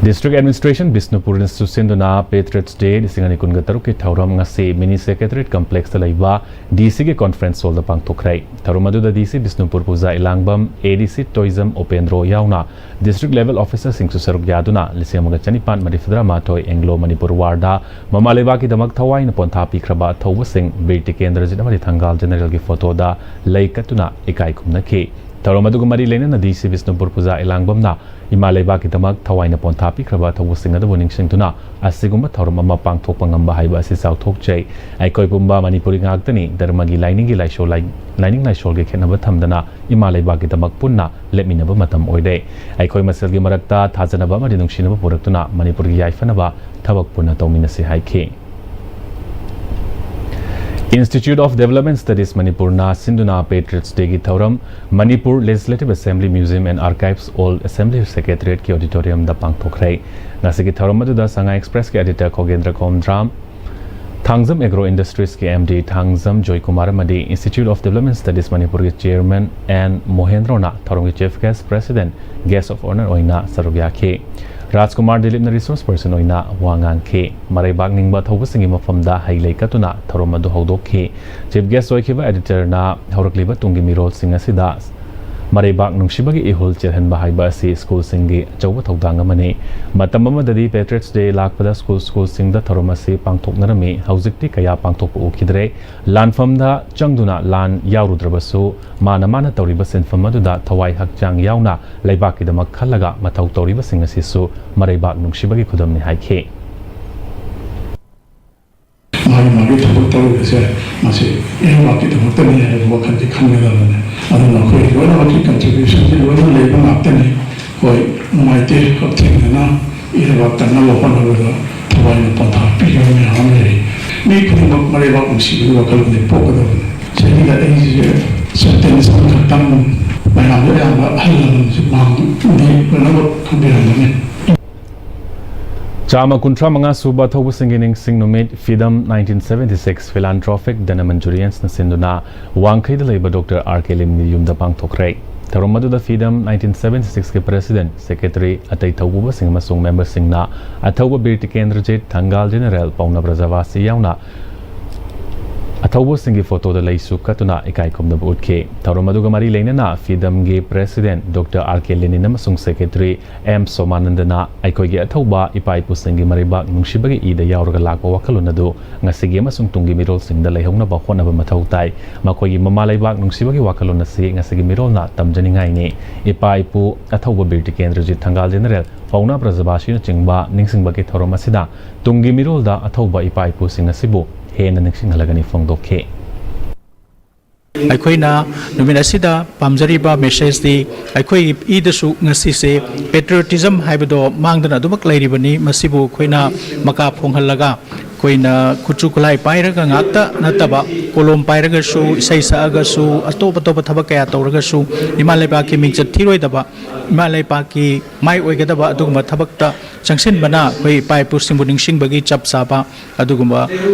District Administration ꯕꯤꯁꯅꯨꯄꯨꯔꯅꯁꯨ ꯁꯤꯟꯗꯨꯅ Patriots Day ꯂꯤꯁꯤꯡ ꯑꯅꯤ ꯀꯨꯟꯒ ꯇꯔꯨꯛꯀꯤ ꯊꯧꯔꯝ ꯉꯁꯤ Mini Secretariat Complexꯇ ꯂꯩꯕ DCꯒꯤ Conference Hallꯗ ꯄꯥꯡꯊꯣꯛꯈ꯭ꯔꯦ꯫ ꯊꯧꯔꯝ ꯑꯗꯨꯗ DC ꯕꯤꯁꯅꯨꯄꯨꯔ ꯄꯨꯖꯥ ꯏꯂꯥꯡꯕꯝ, ADC Tourism ꯎꯄꯦꯟꯗ꯭ꯔꯣ ꯌꯥꯎꯅ District Level Officerꯁꯤꯡꯁꯨ ꯁꯔꯨꯛ ꯌꯥꯗꯨꯅ ꯂꯤꯁꯤꯡ ꯑꯃꯒ ꯆꯅꯤꯄꯥꯟ ꯃꯔꯤꯐꯨꯇꯔꯥ ꯃꯥꯊꯣꯏ Anglo Manipur Warꯗ ꯃꯃꯥ ꯂꯩꯕꯥꯛꯀꯤꯗꯃꯛ ꯊꯋꯥꯏꯅ ꯄꯣꯟꯊꯥ ꯄꯤꯈ꯭ꯔꯕ ꯑꯊꯧꯕꯁꯤꯡ ꯕꯤꯔ ꯇꯤꯀꯦꯟꯗ꯭ꯔꯖꯤꯠ ꯑꯃꯗꯤ ꯊꯪꯒꯥꯜ ꯖꯦꯅꯦꯔꯦꯜꯒꯤ ꯐꯣꯇꯣꯗ ꯂꯩ ꯀꯠꯇꯨꯅ ꯏꯀꯥꯏ ꯈꯨꯝꯅꯈꯤ꯫ ꯊꯧꯔꯝ ꯑꯗꯨꯒ ꯃꯔꯤ ꯂꯩꯅꯅ ꯗꯤ ꯁꯤ ꯕꯤꯁꯅꯨꯄꯨꯔ ꯄꯨꯖꯥ ꯏꯂꯥꯡꯕꯝꯅ ꯏꯃꯥ ꯂꯩꯕꯥꯛꯀꯤꯗꯃꯛ ꯊꯋꯥꯏꯅ ꯄꯣꯟꯊꯥ ꯄꯤꯈ꯭ꯔꯕ ꯊꯧꯕꯨꯁꯤꯡ ꯑꯗꯨꯕꯨ ꯅꯤꯡꯁꯤꯡꯗꯨꯅ ꯑꯁꯤꯒꯨꯝꯕ ꯊꯧꯔꯝ ꯑꯃ ꯄꯥꯡꯊꯣꯛꯄ ꯉꯝꯕ ꯍꯥꯏꯕ ꯑꯁꯤ ꯆꯥꯎꯊꯣꯛꯆꯩ꯫ ꯑꯩꯈꯣꯏ ꯄꯨꯝꯕ ꯃꯅꯤꯄꯨꯔꯤ ꯉꯥꯛꯇꯅꯤ꯫ ꯙꯔꯃꯒꯤ, ꯂꯥꯏꯅꯤꯡꯒꯤ, ꯂꯥꯏꯁꯣꯜ, ꯂꯥꯏ-, ꯂꯥꯏꯅꯤꯡ ꯂꯥꯏꯁꯣꯜꯒꯤ ꯈꯦꯠꯅꯕ ꯊꯝꯗꯅ ꯏꯃꯥ ꯂꯩꯕꯥꯛꯀꯤꯗꯃꯛ ꯄꯨꯟꯅ ꯂꯦꯞꯃꯤꯟꯅꯕ ꯃꯇꯝ ꯑꯣꯏꯔꯦ꯫ ꯑꯩꯈꯣꯏ ꯃꯁꯦꯜꯒꯤ ꯃꯔꯛꯇ ꯊꯥꯖꯅꯕ ꯑꯃꯗꯤ ꯅꯨꯡꯁꯤꯅꯕ ꯄꯨꯔꯛꯇꯨꯅ ꯃꯅꯤꯄꯨꯔꯒꯤ ꯌꯥꯏꯐꯅꯕ ꯊꯕꯛ ꯄꯨꯟꯅ ꯇꯧꯃꯤꯟꯅꯁꯤ ꯍꯥꯏꯈꯤ꯫ Institute of Development Studies ꯃꯅꯤꯄꯨꯔꯅ ꯁꯤꯟꯗꯨꯅ Patriots Dayꯒꯤ ꯊꯧꯔꯝ Manipur Legislative Assembly Museum and Archives, Old Assembly Secretariatꯀꯤ auditoriumꯗ ꯄꯥꯡꯊꯣꯛꯈ꯭ꯔꯦ꯫ ꯉꯁꯤꯒꯤ ꯊꯧꯔꯝ ꯑꯗꯨꯗ ꯁꯉꯥꯏ Expressꯀꯤ editor ꯈꯣꯒꯦꯟꯗ꯭ꯔ Khomdram, Thangjam Agro Industriesꯀꯤ M D Thangjam Joykumar ꯑꯃꯗꯤ Institute of Development Studies ꯃꯅꯤꯄꯨꯔꯒꯤ chairman N ꯃꯣꯍꯦꯟꯗ꯭ꯔꯣꯅ ꯊꯧꯔꯝꯒꯤ chief guest, president, guest of honour ꯑꯣꯏꯅ ꯁꯔꯨꯛ ꯌꯥꯈꯤ꯫ ꯔꯥꯖꯀꯨꯃꯥꯔ ꯗꯤꯂꯤꯞꯅ resource person ꯑꯣꯏꯅ ꯋꯥ ꯉꯥꯡꯈꯤ꯫ ꯃꯔꯩꯕꯥꯛ ꯅꯤꯡꯕ ꯊꯧꯕꯁꯤꯡꯒꯤ ꯃꯐꯝꯗ ꯍꯩ ꯂꯩ ꯀꯠꯇꯨꯅ ꯊꯧꯔꯝ ꯑꯗꯨ ꯍꯧꯗꯣꯛꯈꯤ꯫ Chief guest ꯑꯣꯏꯈꯤꯕ editorꯅ ꯍꯧꯔꯛꯂꯤꯕ ꯇꯨꯡꯒꯤ ꯃꯤꯔꯣꯜꯁꯤꯡ ꯑꯁꯤꯗ ꯃꯔꯩꯕꯥꯛ ꯅꯨꯡꯁꯤꯕꯒꯤ ꯏꯍꯨꯜ ꯆꯦꯜꯍꯟꯕ ꯍꯥꯏꯕ ꯑꯁꯤ schoolꯁꯤꯡꯒꯤ ꯑꯆꯧꯕ ꯊꯧꯗꯥꯡ ꯑꯃꯅꯤ꯫ ꯃꯇꯝ ꯑꯃꯗꯗꯤ Patriots Day ꯂꯥꯛꯄꯗ school schoolꯁꯤꯡꯗ ꯊꯧꯔꯝ ꯑꯁꯤ ꯄꯥꯡꯊꯣꯛꯅꯔꯝꯃꯤ꯫ ꯍꯧꯖꯤꯛꯇꯤ ꯀꯌꯥ ꯄꯥꯡꯊꯣꯛꯄ ꯎꯈꯤꯗ꯭ꯔꯦ꯫ ꯂꯥꯟꯐꯝꯗ ꯆꯪꯗꯨꯅ ꯂꯥꯟ ꯌꯥꯎꯔꯨꯗ꯭ꯔꯕꯁꯨ, ꯃꯥꯅ ꯃꯥꯅ ꯇꯧꯔꯤꯕ ꯁꯤꯟꯐꯝ ꯑꯗꯨꯗ ꯊꯋꯥꯏ ꯍꯛꯆꯥꯡ ꯌꯥꯎꯅ ꯂꯩꯕꯥꯛꯀꯤꯗꯃꯛ ꯈꯜꯂꯒ ꯃꯊꯧ ꯇꯧꯔꯤꯕꯁꯤꯡ ꯑꯁꯤꯁꯨ ꯃꯔꯩꯕꯥꯛ ꯅꯨꯡꯁꯤꯕꯒꯤ ꯈꯨꯗꯝꯅꯤ ꯍꯥꯏꯈꯤ꯫ ꯃꯥꯒꯤ ꯃꯥꯒꯤ ꯊꯕꯛ ꯇꯧꯔꯤꯕꯁꯦ ꯃꯁꯤ ꯏꯔꯩꯕꯥꯛꯀꯤꯗꯃꯛꯇꯅꯤ ꯍꯥꯏꯕ ꯋꯥꯈꯜꯁꯤ ꯈꯟꯒꯗꯕꯅꯤ꯫ ꯑꯗꯨꯅ ꯑꯩꯈꯣꯏ ꯂꯣꯏꯅꯃꯛꯀꯤ contributionꯁꯤ ꯂꯣꯏꯅ ꯂꯩꯕ ꯉꯥꯛꯇꯅꯤ꯫ ꯍꯣꯏ, ꯅꯨꯡꯉꯥꯏꯇꯦ, ꯍꯛꯊꯦꯡꯅꯅ ꯏꯔꯩꯕꯥꯛ ꯀꯟꯅꯕ ꯍꯣꯠꯅꯕꯗ ꯊꯋꯥꯏꯅ ꯄꯣꯟꯊꯥ ꯄꯤꯈꯤꯕ ꯃꯌꯥꯝ ꯑꯃ ꯂꯩꯔꯤ꯫ ꯃꯤ ꯈꯨꯗꯤꯡꯃꯛ ꯃꯔꯩꯕꯥꯛ ꯅꯨꯡꯁꯤꯕꯒꯤ ꯋꯥꯈꯜꯂꯣꯟꯗꯤ ꯄꯣꯛꯀꯗꯕꯅꯤ꯫ ꯁꯤꯒꯤꯗ ꯑꯩꯁꯦ sentence ꯑꯃꯈꯛꯇꯪ, ꯃꯌꯥꯝꯗ ꯑꯌꯥꯝꯕ ꯑꯍꯜ ꯂꯃꯟꯁꯨ ꯃꯥꯡꯗꯤ ꯂꯣꯏꯅꯃꯛ ꯈꯪꯕꯤꯔꯝꯒꯅꯤ꯫ ꯆꯥꯝꯃ ꯀꯨꯟꯊ꯭ꯔꯥ ꯃꯉꯥ ꯁꯨꯕ ꯊꯧꯕꯁꯤꯡꯒꯤ ꯅꯤꯡꯁꯤꯡ ꯅꯨꯃꯤꯠ, FIDM nineteen seventy six Philanthropic Dhanamajuriansꯅ ꯁꯤꯟꯗꯨꯅ ꯋꯥꯡꯈꯩꯗ ꯂꯩꯕ Doctor R K ꯂꯤꯝꯒꯤ ꯌꯨꯝꯗ ꯄꯥꯡꯊꯣꯛꯈ꯭ꯔꯦ꯫ ꯊꯧꯔꯝ ꯑꯗꯨꯗ FIDM nineteen seventy sixꯀꯤ president, secretary, ꯑꯇꯩ ꯊꯧꯄꯨꯕꯁꯤꯡ ꯑꯃꯁꯨꯡ memberꯁꯤꯡꯅ ꯑꯊꯧꯕ ꯕꯤꯔ ꯇꯤꯀꯦꯟꯗ꯭ꯔꯖꯤꯠ, ꯊꯪꯒꯥꯜ General, ꯄꯥꯎꯅ ꯕ꯭ꯔꯖꯕꯥꯁꯤ ꯌꯥꯎꯅ ꯑꯊꯧꯕꯁꯤꯡꯒꯤ ꯐꯣꯇꯣꯗ ꯂꯩꯁꯨ ꯀꯠꯇꯨꯅ ꯏꯀꯥꯏ ꯈꯨꯝꯅꯕ ꯎꯠꯈꯤ꯫ ꯊꯧꯔꯝ ꯑꯗꯨꯒ ꯃꯔꯤ ꯂꯩꯅꯅ ꯐꯤꯗꯝꯒꯤ ꯄ꯭ꯔꯦꯁꯤꯗꯦꯟꯠ ꯗꯣꯛꯇꯔ ꯑꯥꯔ ꯀꯦ ꯂꯦꯅꯤꯟ ꯑꯃꯁꯨꯡ ꯁꯦꯀ꯭ꯔꯦꯇꯔꯤ ꯑꯦꯝ ꯁꯣꯃꯥꯅꯟꯗꯅ ꯑꯩꯈꯣꯏꯒꯤ ꯑꯊꯧꯕ ꯏꯄꯥ ꯏꯄꯨꯁꯤꯡꯒꯤ ꯃꯔꯩꯕꯥꯛ ꯅꯨꯡꯁꯤꯕꯒꯤ ꯏꯗ ꯌꯥꯎꯔꯒ ꯂꯥꯛꯄ ꯋꯥꯈꯜꯂꯣꯟ ꯑꯗꯨ ꯉꯁꯤꯒꯤ ꯑꯃꯁꯨꯡ ꯇꯨꯡꯒꯤ ꯃꯤꯔꯣꯜꯁꯤꯡꯗ ꯂꯩꯍꯧꯅꯕ ꯍꯣꯠꯅꯕ ꯃꯊꯧ ꯇꯥꯏ꯫ ꯃꯈꯣꯏꯒꯤ ꯃꯃꯥ ꯂꯩꯕꯥꯛ ꯅꯨꯡꯁꯤꯕꯒꯤ ꯋꯥꯈꯜꯂꯣꯟ ꯑꯁꯤ ꯉꯁꯤꯒꯤ ꯃꯤꯔꯣꯜꯅ ꯇꯝꯖꯅꯤꯡꯉꯥꯏꯅꯤ꯫ ꯏꯄꯥ ꯏꯄꯨ ꯑꯊꯧꯕ ꯕꯤꯔ ꯇꯤꯀꯦꯟꯗ꯭ꯔꯖꯤꯠ ꯊꯪꯒꯥꯜ ꯖꯦꯅꯔꯦꯜ, ꯄꯥꯎꯅꯥ ꯕ꯭ꯔꯖꯕꯥꯁꯤꯅꯆꯤꯡꯕ ꯅꯤꯡꯁꯤꯡꯕꯒꯤ ꯊꯧꯔꯝ ꯑꯁꯤꯗ ꯇꯨꯡꯒꯤ ꯃꯤꯔꯣꯜꯗ ꯑꯊꯧꯕ ꯏꯄꯥ ꯏꯄꯨꯁꯤꯡ ꯑꯁꯤꯕꯨ ꯍꯦꯟꯅ ꯅꯤꯡꯁꯤꯡꯍꯜꯂꯒꯅꯤ ꯐꯣꯡꯗꯣꯛꯈꯤ꯫ ꯑꯩꯈꯣꯏꯅ ꯅꯨꯃꯤꯠ ꯑꯁꯤꯗ ꯄꯥꯝꯖꯔꯤꯕ ꯃꯦꯁꯦꯖꯇꯤ, ꯑꯩꯈꯣꯏꯒꯤ ꯏꯗꯁꯨ ꯉꯁꯤꯁꯦ ꯄꯦꯇ꯭ꯔꯤꯌꯣꯇꯤꯖꯝ ꯍꯥꯏꯕꯗꯣ ꯃꯥꯡꯗꯅ ꯑꯗꯨꯃꯛ ꯂꯩꯔꯤꯕꯅꯤ꯫ ꯃꯁꯤꯕꯨ ꯑꯩꯈꯣꯏꯅ ꯃꯀꯥ ꯐꯣꯡꯍꯜꯂꯒ, ꯑꯩꯈꯣꯏꯅ ꯈꯨꯠꯁꯨ ꯈꯨꯠꯂꯥꯏ ꯄꯥꯏꯔꯒ ꯉꯥꯛꯇ ꯅꯠꯇꯕ, ꯀꯣꯂꯣꯝ ꯄꯥꯏꯔꯒꯁꯨ, ꯏꯁꯩ ꯁꯛꯑꯒꯁꯨ, ꯑꯇꯣꯞ ꯑꯇꯣꯞꯄ ꯊꯕꯛ ꯀꯌꯥ ꯇꯧꯔꯒꯁꯨ, ꯏꯃꯥ ꯂꯩꯕꯥꯛꯀꯤ ꯃꯤꯡꯆꯠ ꯊꯤꯔꯣꯏꯗꯕ, ꯏꯃꯥ ꯂꯩꯕꯥꯛꯀꯤ ꯃꯥꯏ ꯑꯣꯏꯒꯗꯕ ꯑꯗꯨꯒꯨꯝꯕ ꯊꯕꯛꯇ ꯆꯪꯁꯤꯟꯕꯅ ꯑꯩꯈꯣꯏ ꯏꯄꯥ ꯏꯄꯨꯁꯤꯡꯕꯨ ꯅꯤꯡꯁꯤꯡꯕꯒꯤ ꯆꯞ ꯆꯥꯕ ꯑꯗꯨꯒꯨꯝꯕ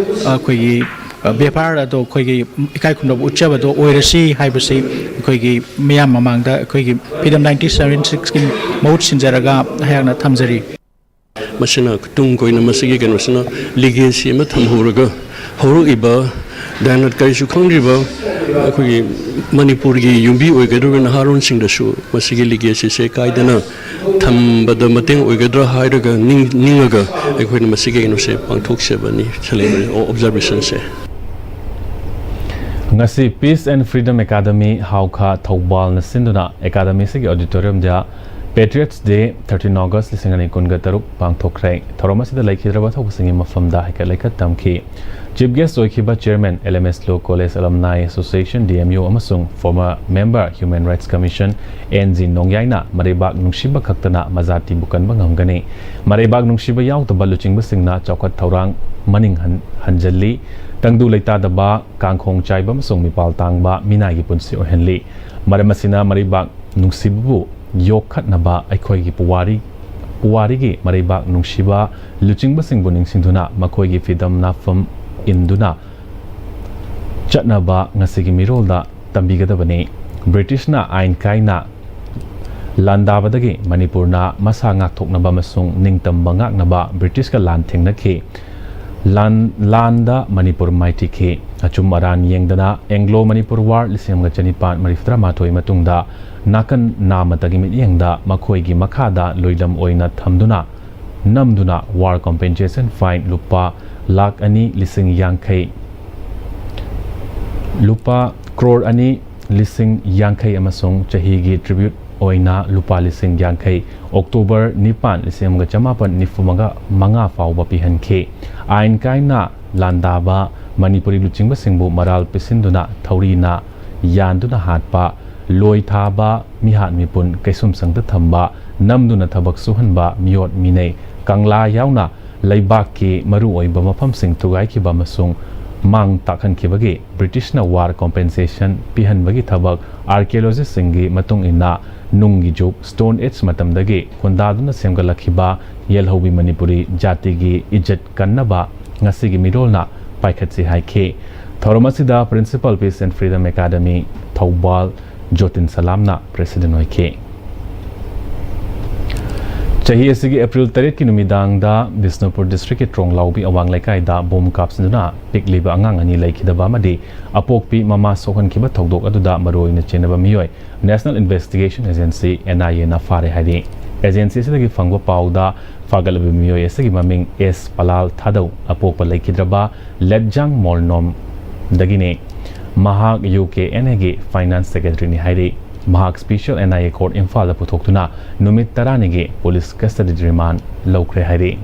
ꯑꯩꯈꯣꯏꯒꯤ, ꯑ, ꯕꯦꯕꯥꯔ ꯑꯗꯣ ꯑꯩꯈꯣꯏꯒꯤ ꯏꯀꯥꯏ ꯈꯨꯝꯅꯕ ꯎꯠꯆꯕꯗꯣ ꯑꯣꯏꯔꯁꯤ ꯍꯥꯏꯕꯁꯤ ꯑꯩꯈꯣꯏꯒꯤ ꯃꯤꯌꯥꯝ ꯃꯃꯥꯡꯗ ꯑꯩꯈꯣꯏꯒꯤ ꯐꯤꯗꯝ ꯅꯥꯏꯟꯇꯤꯟ ꯁꯕꯦꯟꯇꯤ ꯁꯤꯛꯁꯀꯤ ꯃꯍꯨꯠ ꯁꯤꯟꯖꯔꯒ ꯑꯩꯍꯥꯛꯅ ꯊꯝꯖꯔꯤ꯫ ꯃꯁꯤꯅ ꯇꯨꯡ ꯀꯣꯏꯅ ꯃꯁꯤꯒꯤ ꯀꯩꯅꯣꯁꯤꯅ ꯂꯤꯒꯦꯁꯤ ꯑꯃ ꯊꯝꯍꯧꯔꯒ ꯍꯧꯔꯛꯏꯕ ꯗꯥꯏꯅꯠ ꯀꯔꯤꯁꯨ ꯈꯪꯗ꯭ꯔꯤꯕ ꯑꯩꯈꯣꯏꯒꯤ ꯃꯅꯤꯄꯨꯔꯒꯤ ꯌꯨꯝꯕꯤ ꯑꯣꯏꯒꯗꯧꯔꯤꯕ ꯅꯍꯥꯔꯣꯟꯁꯤꯡꯗꯁꯨ ꯃꯁꯤꯒꯤ ꯂꯤꯒꯦꯁꯤꯁꯦ ꯀꯥꯏꯗꯅ ꯊꯝꯕꯗ ꯃꯇꯦꯡ ꯑꯣꯏꯒꯗ꯭ꯔꯥ ꯍꯥꯏꯔꯒ ꯅꯤꯡ-, ꯅꯤꯡꯉꯒ ꯑꯩꯈꯣꯏꯅ ꯃꯁꯤꯒꯤ ꯀꯩꯅꯣꯁꯦ ꯄꯥꯡꯊꯣꯛꯆꯕꯅꯤ, ꯁꯦꯂꯦꯕ꯭ꯔꯦ-, ꯑꯣ-, ꯑꯣꯕꯖꯥꯔꯕꯦꯁꯟꯁꯦ꯫ ꯉꯁꯤ Peace and Freedom Academy, ꯍꯥꯎꯈꯥ, ꯊꯧꯕꯥꯜꯅ ꯁꯤꯟꯗꯨꯅ ꯑꯦꯀꯥꯗꯃꯤ ꯑꯁꯤꯒꯤ ꯑꯣꯗꯤꯇꯣꯔꯤꯌꯝꯗ Patriots Day, thirteen August ꯂꯤꯁꯤꯡ ꯑꯅꯤ ꯀꯨꯟꯒ ꯇꯔꯨꯛ ꯄꯥꯡꯊꯣꯛꯈ꯭ꯔꯦ꯫ ꯊꯧꯔꯝ ꯑꯁꯤꯗ ꯂꯩꯈꯤꯗ꯭ꯔꯕ ꯑꯊꯧꯕꯁꯤꯡꯒꯤ ꯃꯐꯝꯗ ꯍꯩꯀꯠ ꯂꯩꯀꯠ ꯇꯝꯈꯤ꯫ Chief guest ꯑꯣꯏꯈꯤꯕ Chairman, L M S Law College Alumni Association, D M U, ꯑꯃꯁꯨꯡ former member, Human Rights Commission, N G ꯅꯣꯡꯌꯥꯏꯅ ꯃꯔꯩꯕꯥꯛ ꯅꯨꯡꯁꯤꯕ ꯈꯛꯇꯅ ꯃꯖꯥꯇꯤꯕꯨ ꯀꯟꯕ ꯉꯝꯒꯅꯤ꯫ ꯃꯔꯩꯕꯥꯛ ꯅꯨꯡꯁꯤꯕ ꯌꯥꯎꯗꯕ ꯂꯨꯆꯤꯡꯕꯁꯤꯡꯅ ꯆꯥꯎꯈꯠ ꯊꯧꯔꯥꯡ ꯃꯅꯤꯡ ꯍꯟ-, ꯍꯟꯖꯜꯂꯤ꯫ ꯇꯪꯗꯨ ꯂꯩꯇꯥꯗꯕ, ꯀꯥꯡꯈꯣꯡ ꯆꯥꯏꯕ ꯑꯃꯁꯨꯡ ꯃꯤꯄꯥꯜ ꯇꯥꯡꯕ ꯃꯤꯅꯥꯏꯒꯤ ꯄꯨꯟꯁꯤ ꯑꯣꯏꯍꯜꯂꯤ꯫ ꯃꯔꯝ ꯑꯁꯤꯅ ꯃꯔꯩꯕꯥꯛ ꯅꯨꯡꯁꯤꯕꯕꯨ ꯌꯣꯛꯈꯠꯅꯕ ꯑꯩꯈꯣꯏꯒꯤ ꯄꯨꯋꯥꯔꯤ, ꯄꯨꯋꯥꯔꯤꯒꯤ ꯃꯔꯩꯕꯥꯛ ꯅꯨꯡꯁꯤꯕ ꯂꯨꯆꯤꯡꯕꯁꯤꯡꯕꯨ ꯅꯤꯡꯁꯤꯡꯗꯨꯅ ꯃꯈꯣꯏꯒꯤ ꯐꯤꯗꯝ ꯅꯥꯐꯝ ꯏꯟꯗꯨꯅ ꯆꯠꯅꯕ ꯉꯁꯤꯒꯤ ꯃꯤꯔꯣꯜꯗ ꯇꯝꯕꯤꯒꯗꯕꯅꯤ꯫ ꯕ꯭ꯔꯤꯇꯤꯁꯅ ꯑꯥꯏꯟ ꯀꯥꯏꯅ ꯂꯥꯟꯗꯥꯕꯗꯒꯤ ꯃꯅꯤꯄꯨꯔꯅ ꯃꯁꯥ ꯉꯥꯛꯊꯣꯛꯅꯕ ꯑꯃꯁꯨꯡ ꯅꯤꯡꯇꯝꯕ ꯉꯥꯛꯅꯕ ꯕ꯭ꯔꯤꯇꯤꯁꯀ ꯂꯥꯟ ꯊꯦꯡꯅꯈꯤ꯫ ꯂꯥꯟ ꯂꯥꯟꯗ ꯃꯅꯤꯄꯨꯔ ꯃꯥꯏꯊꯤꯈꯤ꯫ ꯑꯆꯨꯝ ꯑꯔꯥꯟ ꯌꯦꯡꯗꯅ ꯑꯦꯡꯒ꯭ꯂꯣ ꯃꯅꯤꯄꯨꯔ ꯋꯥꯔ ꯂꯤꯁꯤꯡ ꯑꯃꯒ ꯆꯅꯤꯄꯥꯟ ꯃꯔꯤꯐꯨꯇꯔꯥ ꯃꯥꯊꯣꯏ ꯃꯇꯨꯡꯗ ꯅꯥꯀꯟ ꯅꯥꯃꯇꯒꯤ ꯃꯤꯠꯌꯦꯡꯗ ꯃꯈꯣꯏꯒꯤ ꯃꯈꯥꯗ ꯂꯣꯏꯂꯝ ꯑꯣꯏꯅ ꯊꯝꯗꯨꯅ ꯅꯝꯗꯨꯅ ꯋꯥꯔ ꯀꯣꯝꯄꯦꯟꯁꯦꯁꯟ ꯐꯥꯏꯟ ꯂꯨꯄꯥ ꯂꯥꯈ ꯑꯅꯤ ꯂꯤꯁꯤꯡ ꯌꯥꯡꯈꯩ, ꯂꯨꯄꯥ ꯀ꯭ꯔꯣꯔ ꯑꯅꯤ ꯂꯤꯁꯤꯡ ꯌꯥꯡꯈꯩ ꯑꯃꯁꯨꯡ ꯆꯍꯤꯒꯤ ꯇ꯭ꯔꯤꯕ꯭ꯌꯨꯠ ꯑꯣꯏꯅ ꯂꯨꯄꯥ ꯂꯤꯁꯤꯡ ꯌꯥꯡꯈꯩ ꯑꯣꯛꯇꯣꯕꯔ ꯅꯤꯄꯥꯟ, ꯂꯤꯁꯤꯡ ꯑꯃꯒ ꯆꯃꯥꯄꯟ ꯅꯤꯐꯨ ꯃꯉꯥ ꯐꯥꯎꯕ ꯄꯤꯍꯟꯈꯤ꯫ ꯑꯥꯏꯟ ꯀꯥꯏꯅ ꯂꯥꯟꯗꯥꯕ ꯃꯅꯤꯄꯨꯔꯤ ꯂꯨꯆꯤꯡꯕꯁꯤꯡꯕꯨ ꯃꯔꯥꯜ ꯄꯤꯁꯤꯟꯗꯨꯅ ꯊꯧꯔꯤꯅ ꯌꯥꯟꯗꯨꯅ ꯍꯥꯠꯄ, ꯂꯣꯏ ꯊꯥꯕ, ꯃꯤꯍꯥꯠ ꯃꯤꯄꯨꯟ ꯀꯩꯁꯨꯝꯁꯪꯗ ꯊꯝꯕ, ꯅꯝꯗꯨꯅ ꯊꯕꯛ ꯁꯨꯍꯟꯕ, ꯃꯤꯑꯣꯠ ꯃꯤꯅꯩ, ꯀꯪꯂꯥ ꯌꯥꯎꯅ ꯂꯩꯕꯥꯛꯀꯤ ꯃꯔꯨꯑꯣꯏꯕ ꯃꯐꯝꯁꯤꯡ ꯊꯨꯒꯥꯏꯈꯤꯕ ꯑꯃꯁꯨꯡ ꯃꯥꯡ ꯇꯥꯛꯍꯟꯈꯤꯕꯒꯤ ꯕ꯭ꯔꯤꯇꯤꯁꯅ ꯋꯥꯔ ꯀꯣꯝꯄꯦꯟꯁꯦꯁꯟ ꯄꯤꯍꯟꯕꯒꯤ ꯊꯕꯛ ꯑꯥꯔꯀꯤꯑꯣꯂꯣꯖꯤꯁꯁꯤꯡꯒꯤ ꯃꯇꯨꯡ ꯏꯟꯅ ꯅꯨꯡꯒꯤ ꯖꯨꯒ, ꯁ꯭ꯇꯣꯟ ꯑꯦꯖ ꯃꯇꯝꯗꯒꯤ ꯈꯨꯟꯗꯥꯗꯨꯅ ꯁꯦꯝꯒꯠꯂꯛꯈꯤꯕ ꯌꯦꯜꯍꯧꯕꯤ ꯃꯅꯤꯄꯨꯔꯤ ꯖꯥꯇꯤꯒꯤ ꯏꯖꯠ ꯀꯟꯅꯕ ꯉꯁꯤꯒꯤ ꯃꯤꯔꯣꯜꯅ ꯄꯥꯏꯈꯠꯁꯤ ꯍꯥꯏꯈꯤ꯫ ꯊꯧꯔꯝ ꯑꯁꯤꯗ Principal Peace and Freedom Academy Thoubal ꯖꯣꯇꯤꯟ ꯁꯂꯥꯝꯅ president ꯑꯣꯏꯈꯤ꯫ ꯆꯍꯤ ꯑꯁꯤꯒꯤ ꯑꯦꯄ꯭ꯔꯤꯜ ꯇꯔꯦꯠꯀꯤ ꯅꯨꯃꯤꯗꯥꯡꯗ ꯕꯤꯁꯅꯨꯄꯨꯔ district ꯀꯤ ꯇ꯭ꯔꯣꯡꯂꯥꯎꯕꯤ ꯑꯋꯥꯡ ꯂꯩꯀꯥꯏꯗ ꯕꯣꯝ ꯀꯥꯞꯁꯤꯟꯗꯨꯅ ꯄꯤꯛꯂꯤꯕ ꯑꯉꯥꯡ ꯑꯅꯤ ꯂꯩꯈꯤꯗꯕ ꯑꯃꯗꯤ ꯑꯄꯣꯛꯄꯤ ꯃꯃꯥ ꯁꯣꯛꯍꯟꯈꯤꯕ ꯊꯧꯗꯣꯛ ꯑꯗꯨꯗ ꯃꯔꯨꯑꯣꯏꯅ ꯆꯦꯟꯅꯕ ꯃꯤꯑꯣꯏ National Investigation Agency, N I A ꯅ ꯐꯥꯔꯦ ꯍꯥꯏꯔꯤ꯫ Agency ꯑꯁꯤꯗꯒꯤ ꯐꯪꯕ ꯄꯥꯎꯗ ꯐꯥꯒꯠꯂꯕ ꯃꯤꯑꯣꯏ ꯑꯁꯤꯒꯤ ꯃꯃꯤꯡ ꯑꯦꯁ ꯄꯂꯥꯜ ꯊꯥꯗꯧ, ꯑꯄꯣꯛꯄ ꯂꯩꯈꯤꯗ꯭ꯔꯕ ꯂꯦꯠꯖꯥꯡ ꯃꯣꯜꯅꯣꯝꯗꯒꯤꯅꯤ꯫ ꯃꯍꯥꯛ U K N A ꯒꯤ finance secretary ꯅꯤ ꯍꯥꯏꯔꯤ꯫ ꯃꯍꯥꯛ special N I A court ꯏꯝꯐꯥꯜꯗ ꯄꯨꯊꯣꯛꯇꯨꯅ ꯅꯨꯃꯤꯠ ꯇꯔꯥꯅꯤꯒꯤ police custody remand ꯂꯧꯈ꯭ꯔꯦ ꯍꯥꯏꯔꯤ꯫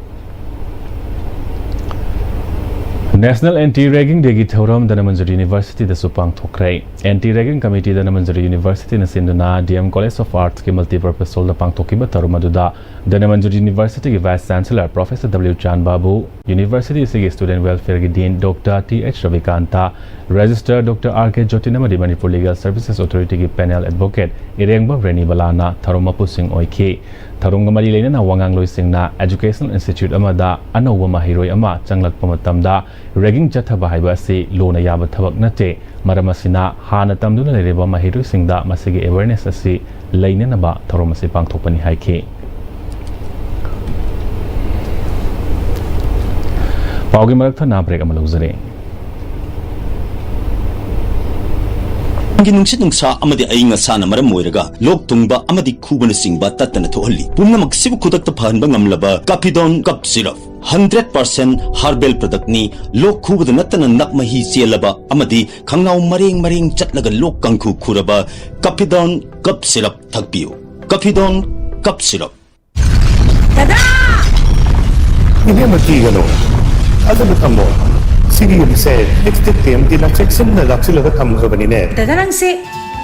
National Anti Ragging Day ꯒꯤ ꯊꯧꯔꯝ ꯙꯅꯃꯟꯖꯨꯔꯤ University ꯗꯁꯨ ꯄꯥꯡꯊꯣꯛꯈ꯭ꯔꯦ꯫ Anti Ragging Committee, Dhanamanjuri University ꯅ ꯁꯤꯟꯗꯨꯅ D M College of Arts ꯀꯤ multipurpose hall ꯗ ꯄꯥꯡꯊꯣꯛꯈꯤꯕ ꯊꯧꯔꯝ ꯑꯗꯨꯗ ꯙꯅꯃꯟꯖꯨꯔꯤ University ꯒꯤ Vice Chancellor Professor W ꯆꯥꯟ ꯕꯥꯕꯨ, University ꯑꯁꯤꯒꯤ Student Welfare ꯒꯤ Dean Doctor T H Rabikanta, Registrar Doctor R K ꯖꯣꯇꯤꯟ ꯑꯃꯗꯤ Manipur Legal Services Authority ꯒꯤ Panel Advocate ꯏꯔꯦꯡꯕꯝ ꯔꯦꯅꯤꯕꯂꯥꯅ ꯊꯧꯔꯝ ꯃꯄꯨꯁꯤꯡ ꯑꯣꯏꯈꯤ꯫ ꯊꯧꯔꯝꯒ ꯃꯔꯤ ꯂꯩꯅꯅ ꯋꯥꯉꯥꯡꯂꯣꯏꯁꯤꯡꯅ educational institute ꯑꯃꯗ ꯑꯅꯧꯕ ꯃꯍꯩꯔꯣꯏ ꯑꯃ ꯆꯪꯂꯛꯄ ꯃꯇꯝꯗ ragging ꯆꯠꯊꯕ ꯍꯥꯏꯕ ꯑꯁꯤ ꯂꯨꯅ ꯌꯥꯕ ꯊꯕꯛ ꯅꯠꯇꯦ, ꯃꯔꯝ ꯑꯁꯤꯅ ꯍꯥꯟꯅ ꯇꯝꯗꯨꯅ ꯂꯩꯔꯤꯕ ꯃꯍꯩꯔꯣꯏꯁꯤꯡꯗ ꯃꯁꯤꯒꯤ awareness ꯑꯁꯤ ꯂꯩꯅꯅꯕ ꯊꯧꯔꯝ ꯑꯁꯤ ꯄꯥꯡꯊꯣꯛꯄꯅꯤ ꯍꯥꯏꯈꯤ꯫ ꯄꯥꯎꯒꯤ ꯃꯔꯛ ꯊꯠꯅ ꯕ꯭ꯔꯦꯛ ꯑꯃ ꯂꯧꯖꯔꯦ꯫ ꯒꯤ ꯅꯨꯡꯁꯤꯠ ꯅꯨꯡꯁꯥ ꯑꯃꯗꯤ ꯑꯏꯪ ꯑꯁꯥꯅ ꯃꯔꯝ ꯑꯣꯏꯔꯒ ꯂꯣꯛ ꯊꯨꯡꯕ ꯑꯃꯗꯤ ꯈꯨꯕꯅꯆꯤꯡꯕ ꯇꯠꯇꯅ ꯊꯣꯛꯍꯜꯂꯤ꯫ ꯄꯨꯝꯅꯃꯛꯁꯤꯕꯨ ꯈꯨꯗꯛꯇ ꯐꯍꯟꯕ ꯉꯝꯂꯕ ꯀꯥꯐꯤꯗꯣꯟ cough syrup. Hundred percent herbal ꯄ꯭ꯔꯗꯛꯅꯤ꯫ ꯂꯣꯛ ꯈꯨꯕꯗ ꯅꯠꯇꯅ ꯅꯞ ꯃꯍꯤ ꯆꯦꯜꯂꯕ ꯑꯃꯗꯤ ꯈꯪꯅꯥꯎ ꯃꯔꯦꯡ ꯃꯔꯦꯡ ꯆꯠꯂꯒ ꯂꯣꯛ ꯀꯥꯡꯈꯨ ꯈꯨꯔꯕ ꯀꯥꯐꯤꯗꯣꯟ ꯀꯞ ꯁꯤꯔꯞ ꯊꯛꯄꯤꯌꯨ꯫ ꯀꯥꯐꯤꯗꯣꯟ cough syrup. ꯗꯗꯥ! ꯏꯕꯦꯝꯃ, ꯀꯤꯒꯅꯨ꯫ ꯑꯗꯨꯗ ꯊꯝꯃꯣ꯫ ꯁꯤꯒꯤ ꯌꯨꯝꯁꯦ ꯑꯦꯛꯁꯇꯤꯛ ꯇꯤ ꯑꯦꯝ ꯇꯤꯅ ꯆꯦꯛꯁꯤꯟꯅ ꯂꯥꯛꯁꯤꯜꯂꯒ ꯊꯝꯈ꯭ꯔꯕꯅꯤꯅꯦ꯫ ꯗꯗꯥ, ꯅꯪꯁꯦ